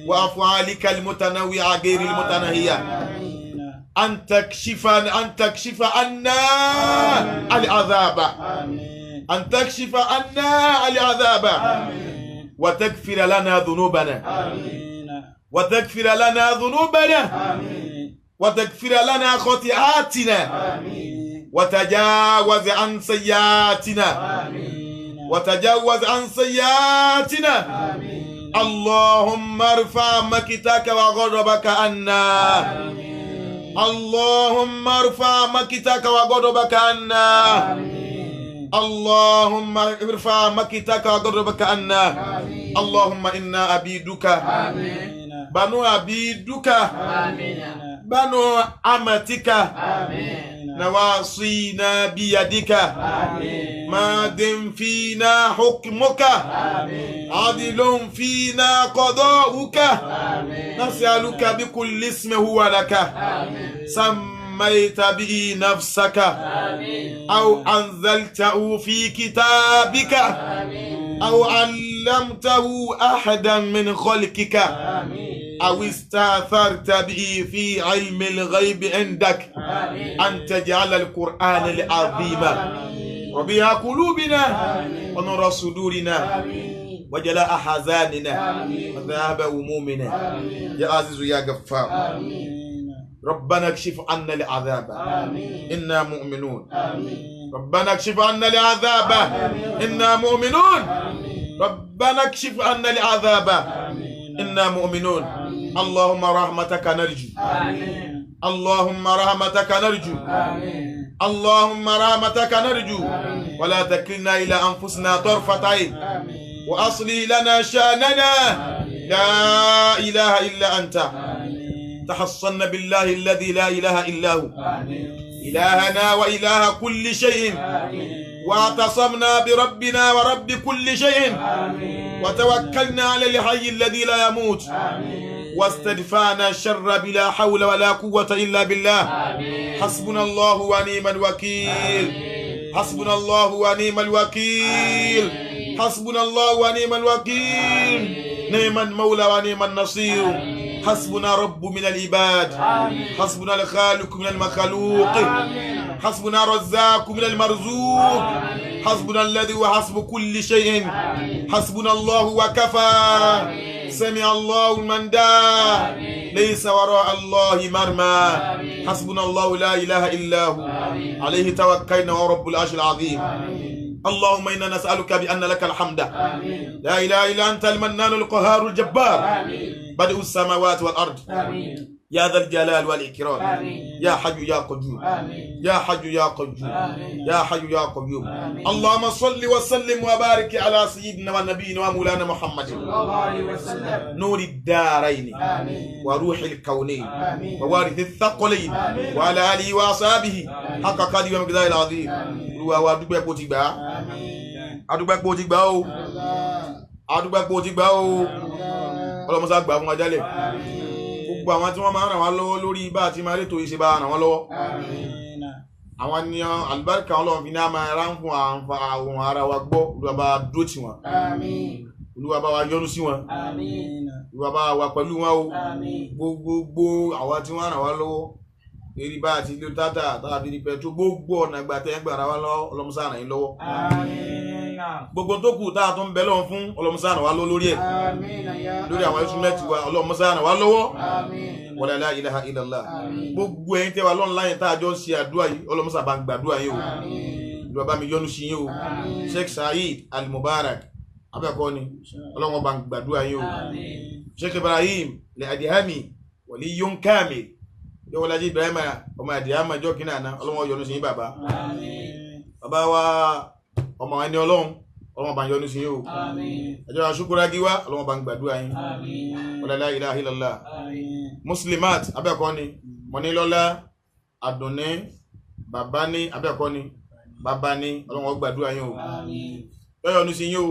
وأفعالك المتنوعة غير المتناهية أن تكشف عنا العذاب، أن تكشف عنا العذاب وتغفر لنا ذنوبنا، وتغفر لنا ذنوبنا، وتغفر لنا خطيئاتنا، وتجاوز عن سيئاتنا، وتجاوز عن سيئاتنا. اللهم ارفع مقتك وغضبك عنا. اللهم ارفع مقتك وغضبك عنا. اللهم ارفع مقتك وغضبك عنا. اللهم إنا عبيدك بنو عبيدك بنو أمتك نواصينا بيدك، ماض فينا حكمك، عدل فينا قضاؤك. نسألك بكل اسم هو لك سميت به نفسك أو أنزلته في كتابك أو علمته أحدا من خلقك أو استأثرت به في علم الغيب عندك أن تجعل القرآن العظيم ربيع قلوبنا ونور صدورنا وجلاء أحزاننا وذهاب همومنا يا عزيز يا غفار. ربنا اكشف عنا العذاب إنا مؤمنون. ربنا اكشف عنا العذاب إنا مؤمنون. ربنا اكشف عنا العذاب إنا مؤمنون. اللهم رحمتك نرجو. اللهم رحمتك نرجو. اللهم رحمتك نرجو. ولا تكلنا إلى أنفسنا طرفة عين وأصلي لنا شأننا. لا إله إلا أنت. تحصنا بالله الذي لا إله إلا هو إلهنا وإله كل شيء، واعتصمنا بربنا ورب كل شيء، وتوكلنا على الحي الذي لا يموت، واستدفعنا الشر بلا حول ولا قوة إلا بالله. حسبنا الله ونعم الوكيل. حسبنا الله ونعم الوكيل. حسبنا الله ونعم الوكيل. نعم المولى ونعم النصير. حسبنا رب من العباد حسبنا الخالق من المخلوق حسبنا الرزاق من المرزوق حسبنا الذي هو حسب كل شيء حسبنا الله وكفى سمع الله من دعا ليس وراء الله مرمى حسبنا الله لا إله إلا هو عليه توكلنا ورب العرش العظيم اللهم إنا نسألك بأن لك الحمد لا إله إلا أنت المنان القهار الجبار بدء السماوات والأرض يا ذا الجلال والإكرام يا حي يا قيوم يا حي يا قيوم يا حي يا قيوم اللهم صل وسلم وبارك على سيدنا ونبينا ومولانا محمد نور الدارين وروح الكونين ووارث الثقلين وعلى آله وأصحابه حق قدره ومقداره العظيم. Olúwa wa, dúpẹ́ pé o ti gbà á, adúpẹ́ pé o ti gbà ó, adúpẹ́ pé o ti gbà ó. Ọlọ́mọsá gbà fún wa jálẹ̀. Gbogbo àwọn tí wọ́n máa ń ràn wá lọ́wọ́ lórí bá àti máa rétò ìṣe bá ràn wọ́n lọ́wọ́, àwọn ni àlùbáríkà Ọlọ́run fi ní a máa rán fún àwọn ara wa gbọ́. Olúwa bá dúró tì wọ́n, Olúwa bá wa yọ́nú sí wọn, Olúwa bá wa pẹ̀lú wọn o. Gbogbogbò àwọn tí wọ́n ràn wá lọ́wọ́ eré bá àti ilé tátà tàbí ní pẹ̀tró, gbogbo ọ̀nà ìgbà tẹ́ ń gbà ra wá lọ́wọ́, ọlọ́mọsá ràn yín lọ́wọ́. Gbogbo tó kù tá a tún bẹ lọ́wọ́ fún, ọlọ́mọsá ràn wá lọ́wọ́ lórí ẹ̀, lórí àwọn instrument wa, ọlọ́mọsá ràn wá lọ́wọ́. Wala la ilaha illallah. Gbogbo ẹ̀yin tẹ́ wà lọ́nláyìn tá a jọ ń ṣe àdúrà yìí, ọlọ́mọsá bá ń gbàdúrà yín o. Olúwa bá mi yọ́nú sí yín o. Sheikh Saheed Al-Mubarak abẹ́ẹ̀kọ́ ni, ọlọ́wọ́n bá ń gbàdúrà yín o. Sheikh Ibrahim Al-Adihami waliyyun kamil yọwọlájí Ibrahim ọmọ Adihama jọ kí náà ọlọ́wọ́n yọ́nú sí yín bàbá. Bàbá wa ọmọ ẹni ọlọ́run, ọlọ́wọ́n bá ń yọ́nú sí yín o. Ẹjọ́ aṣúkúrágí wá, ọlọ́wọ́n bá ń gbàdúrà yín. Wala la ilaha illallah. Muslimat abẹ́ẹ̀kọ́ ni, Mọ́nílọ́lá Àdùnní bàbá ní abẹ́ẹ̀kọ́ ni, bàbá ní, ọlọ́wọ́n gbàdúrà yín o. Yọ́yọ́nú sí yín o,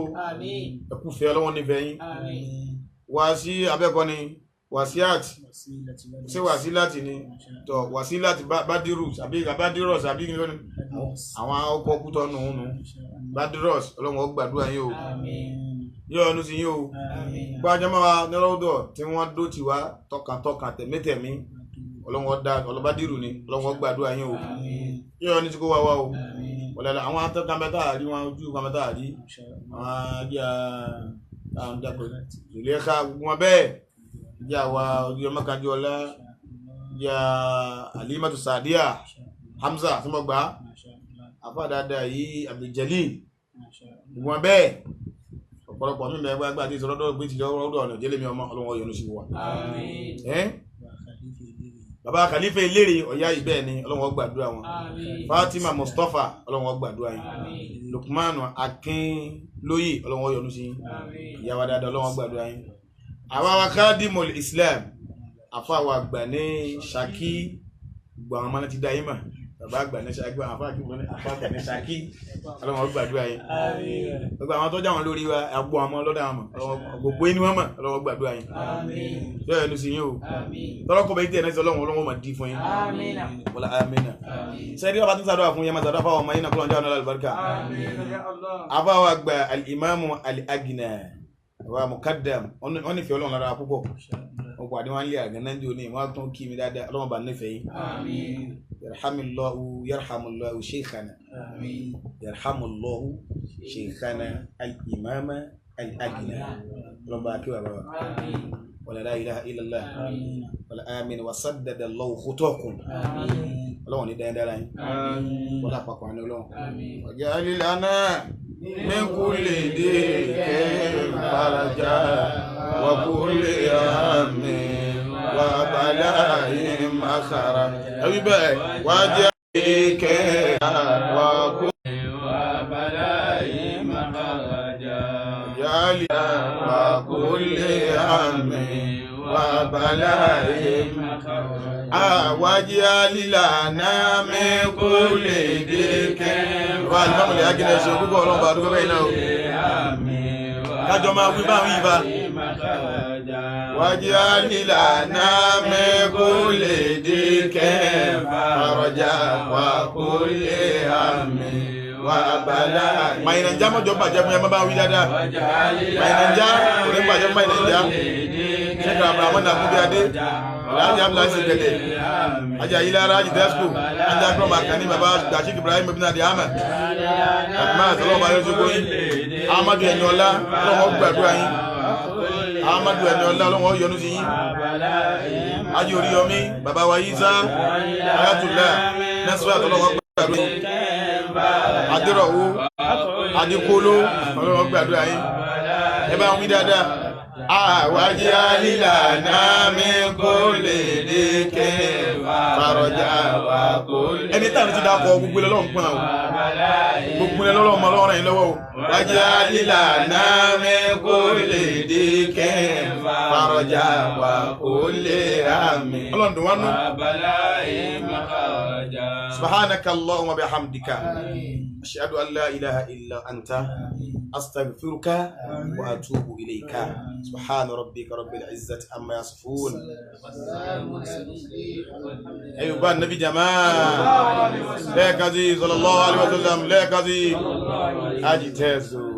ẹkúfẹ́ ọlọ́wọ́n nífẹ̀ẹ́ yín. Wàásí abẹ́ẹ̀kọ́ ni, wàsíàt ṣé wàsílàtì ni tọ wàsílàtì badiru àbí badirus àbí kí ni àwọn ọkọ̀ kútọ́ nù nù badirus, ọlọ́wọ́n ó gbàdúrà yín o. Yọ́yọ́nú sí yín o. Gbájọ́mọ́ wa nírọ́dọ̀ tí wọ́n dó tiwa tọkàntọkàn tẹ̀mítẹ̀mí, ọlọ́wọ́n dá ọlọ́bádìrú ni, ọlọ́wọ́n gbàdúrà yín o. Yọ́yọ́nú sí kó wá wá o. Ọ̀làlà àwọn atọ́kànbẹ́tà rí wọn ojú kànbẹ́tà rí àwọn bí àwọn dàpọ̀ ìlẹ́ka gbogbo wọn bẹ́ẹ̀ bí àwa ojú ọmọ kájú ọlá bí a Alimatu Sadiya Hamza tí mo gbà àfa dáadáa yìí Abdul-Jalil gbogbo wọn bẹ́ẹ̀ ọ̀pọ̀lọpọ̀ mi bẹ́ẹ̀ gbàgbà tí ìsọ̀rọ̀dọ̀ gbé ti lọ́wọ́ ọ̀nà ìjẹ́lẹ̀ mi ọmọ ọlọ́wọ́ yọ́nú sí wa. Bàbá Khalifa eléré ọ̀yá yìí bẹ́ẹ̀ ni, ọlọ́wọ́ gbàdúrà wọn. Fatima Mustapha ọlọ́wọ́ gbàdúrà yín. Lukmanu Akinlóyè ọlọ́wọ́ yọ́nú sí yín. Ìyàwó dáadáa ọlọ́wọ́ gbàdúrà yín. Àwa wa Khadimul Islam àfa wa àgbà ní Ṣakí, gbogbo àwọn ọmọ náà ti dá yín mà. Bàbá àgbà ní Ṣakí, àfa àgbà ní Ṣakí, ọlọ́wọ́ gbàdúrà yín. Gbogbo àwọn tó jáwọn lórí wa àgbo àwọn ọlọ́dà wọn mọ̀, gbogbo inú wọn mọ̀, ọlọ́wọ́ gbàdúrà yín. Yọ̀ọ́ ẹnu sí yín o. Tọ́lọ́kọ̀ bẹ́ẹ̀ tí ẹ̀ náà ti ọlọ́wọ́ ọlọ́wọ́ mà dí fún yín. Wọlé amínà. Sẹ́ẹ̀dí bàbá tó ń sàdúrà fún yẹn máa sàdúrà fáwọn ọmọ yín náà kúlọ̀ ń jẹ́ àwọn àlùbáríkà. Àfa wa gba al-Imamu al-Agna wa mukaddam, wọ́n nífẹ̀ẹ́ ọlọ́run lára púpọ̀. Wọ́n pàdé wọn lé àgànná ní òní, wọ́n tún kí mi dáadáa, ọlọ́run bá nífẹ̀ẹ́ yín. Yarhamullahu yarhamullahu sheikhana yarhamullahu sheikhana al-imama al-agna, ọlọ́run bá kí wà bàbá. Wala la ilaha illallah wala amin wa saddadallahu khutakum, ọlọ́run ní dáadáa yín, wọ́n lápapọ̀ àná ọlọ́run. Waj'al lana min kulli dikin faraja wa kulli hammin wa bala'in makharaja. Ẹbí bẹ́ẹ̀ wájú ìkẹ́ wa kulli wa bala'in makharaja. Yálì wa kulli hammin wa bala'in makharaja. Àwájú alìlànà min kulli dikin. Wà á lọ́mọlẹ̀ agilẹ̀ ṣe púpọ̀ ọlọ́run bá dúpẹ́ bẹ́ẹ̀ náà o. Kájọ máa wí báwọn yìí bá. Wájú alìlànà min kulli dikin faraja wa kulli hammin wa bala'in. Màyìnàjá mọ̀jọ́ bàjẹ́ fún yẹn má bá wí dáadáa. Màyìnàjá kò ní bàjẹ́ fún màyìnàjá. Sheikh Abrahamu Nakunbíadé, Alhaji Abdullahi Gẹ̀dẹ̀, Ajá Ilára, Ajì Desco, Ajá Akram Akànní, Baba Sheikh Ibrahim Ibn Adi Ahmed, Ahmed ọlọ́wọ́ bá yọjú gbóyìn, Ahmadu Ẹniọlá, ọlọ́wọ́ gbàdúrà yín, Ahmadu Ẹniọlá, ọlọ́wọ́ yọ́nú sí yín, Ajì Oríyọmí, Baba wa Isa, Ayatollah, Nasrat, ọlọ́wọ́ gbàdúrà yín, Adérọ̀wó, Adékóló, ọlọ́wọ́ gbàdúrà yín, ẹ bá ń wí dáadáa. Àwájá lílànà mi kò lè lékè fàrọ̀jà wà kò lè. Ẹni táwọn ti dákọ̀ gbogbo ilẹ̀ lọ́wọ́ ń pọ́n o. Gbogbo ilẹ̀ lọ́wọ́ ọmọ ọlọ́run yìí lọ́wọ́ o. Wájá lílànà mi kò lè lékè fàrọ̀jà wà kò lè àmì. Ọlọ́run dùn wá nú. Subhanaka Allahumma bihamdika. Ashhadu an la ilaha illa anta. أستغفرك وأتوب إليك. سبحان ربك رب العزة عما يصفون. أيها النبي جماعة لا كذي صلى الله عليه وسلم لا كذي أجي تزو.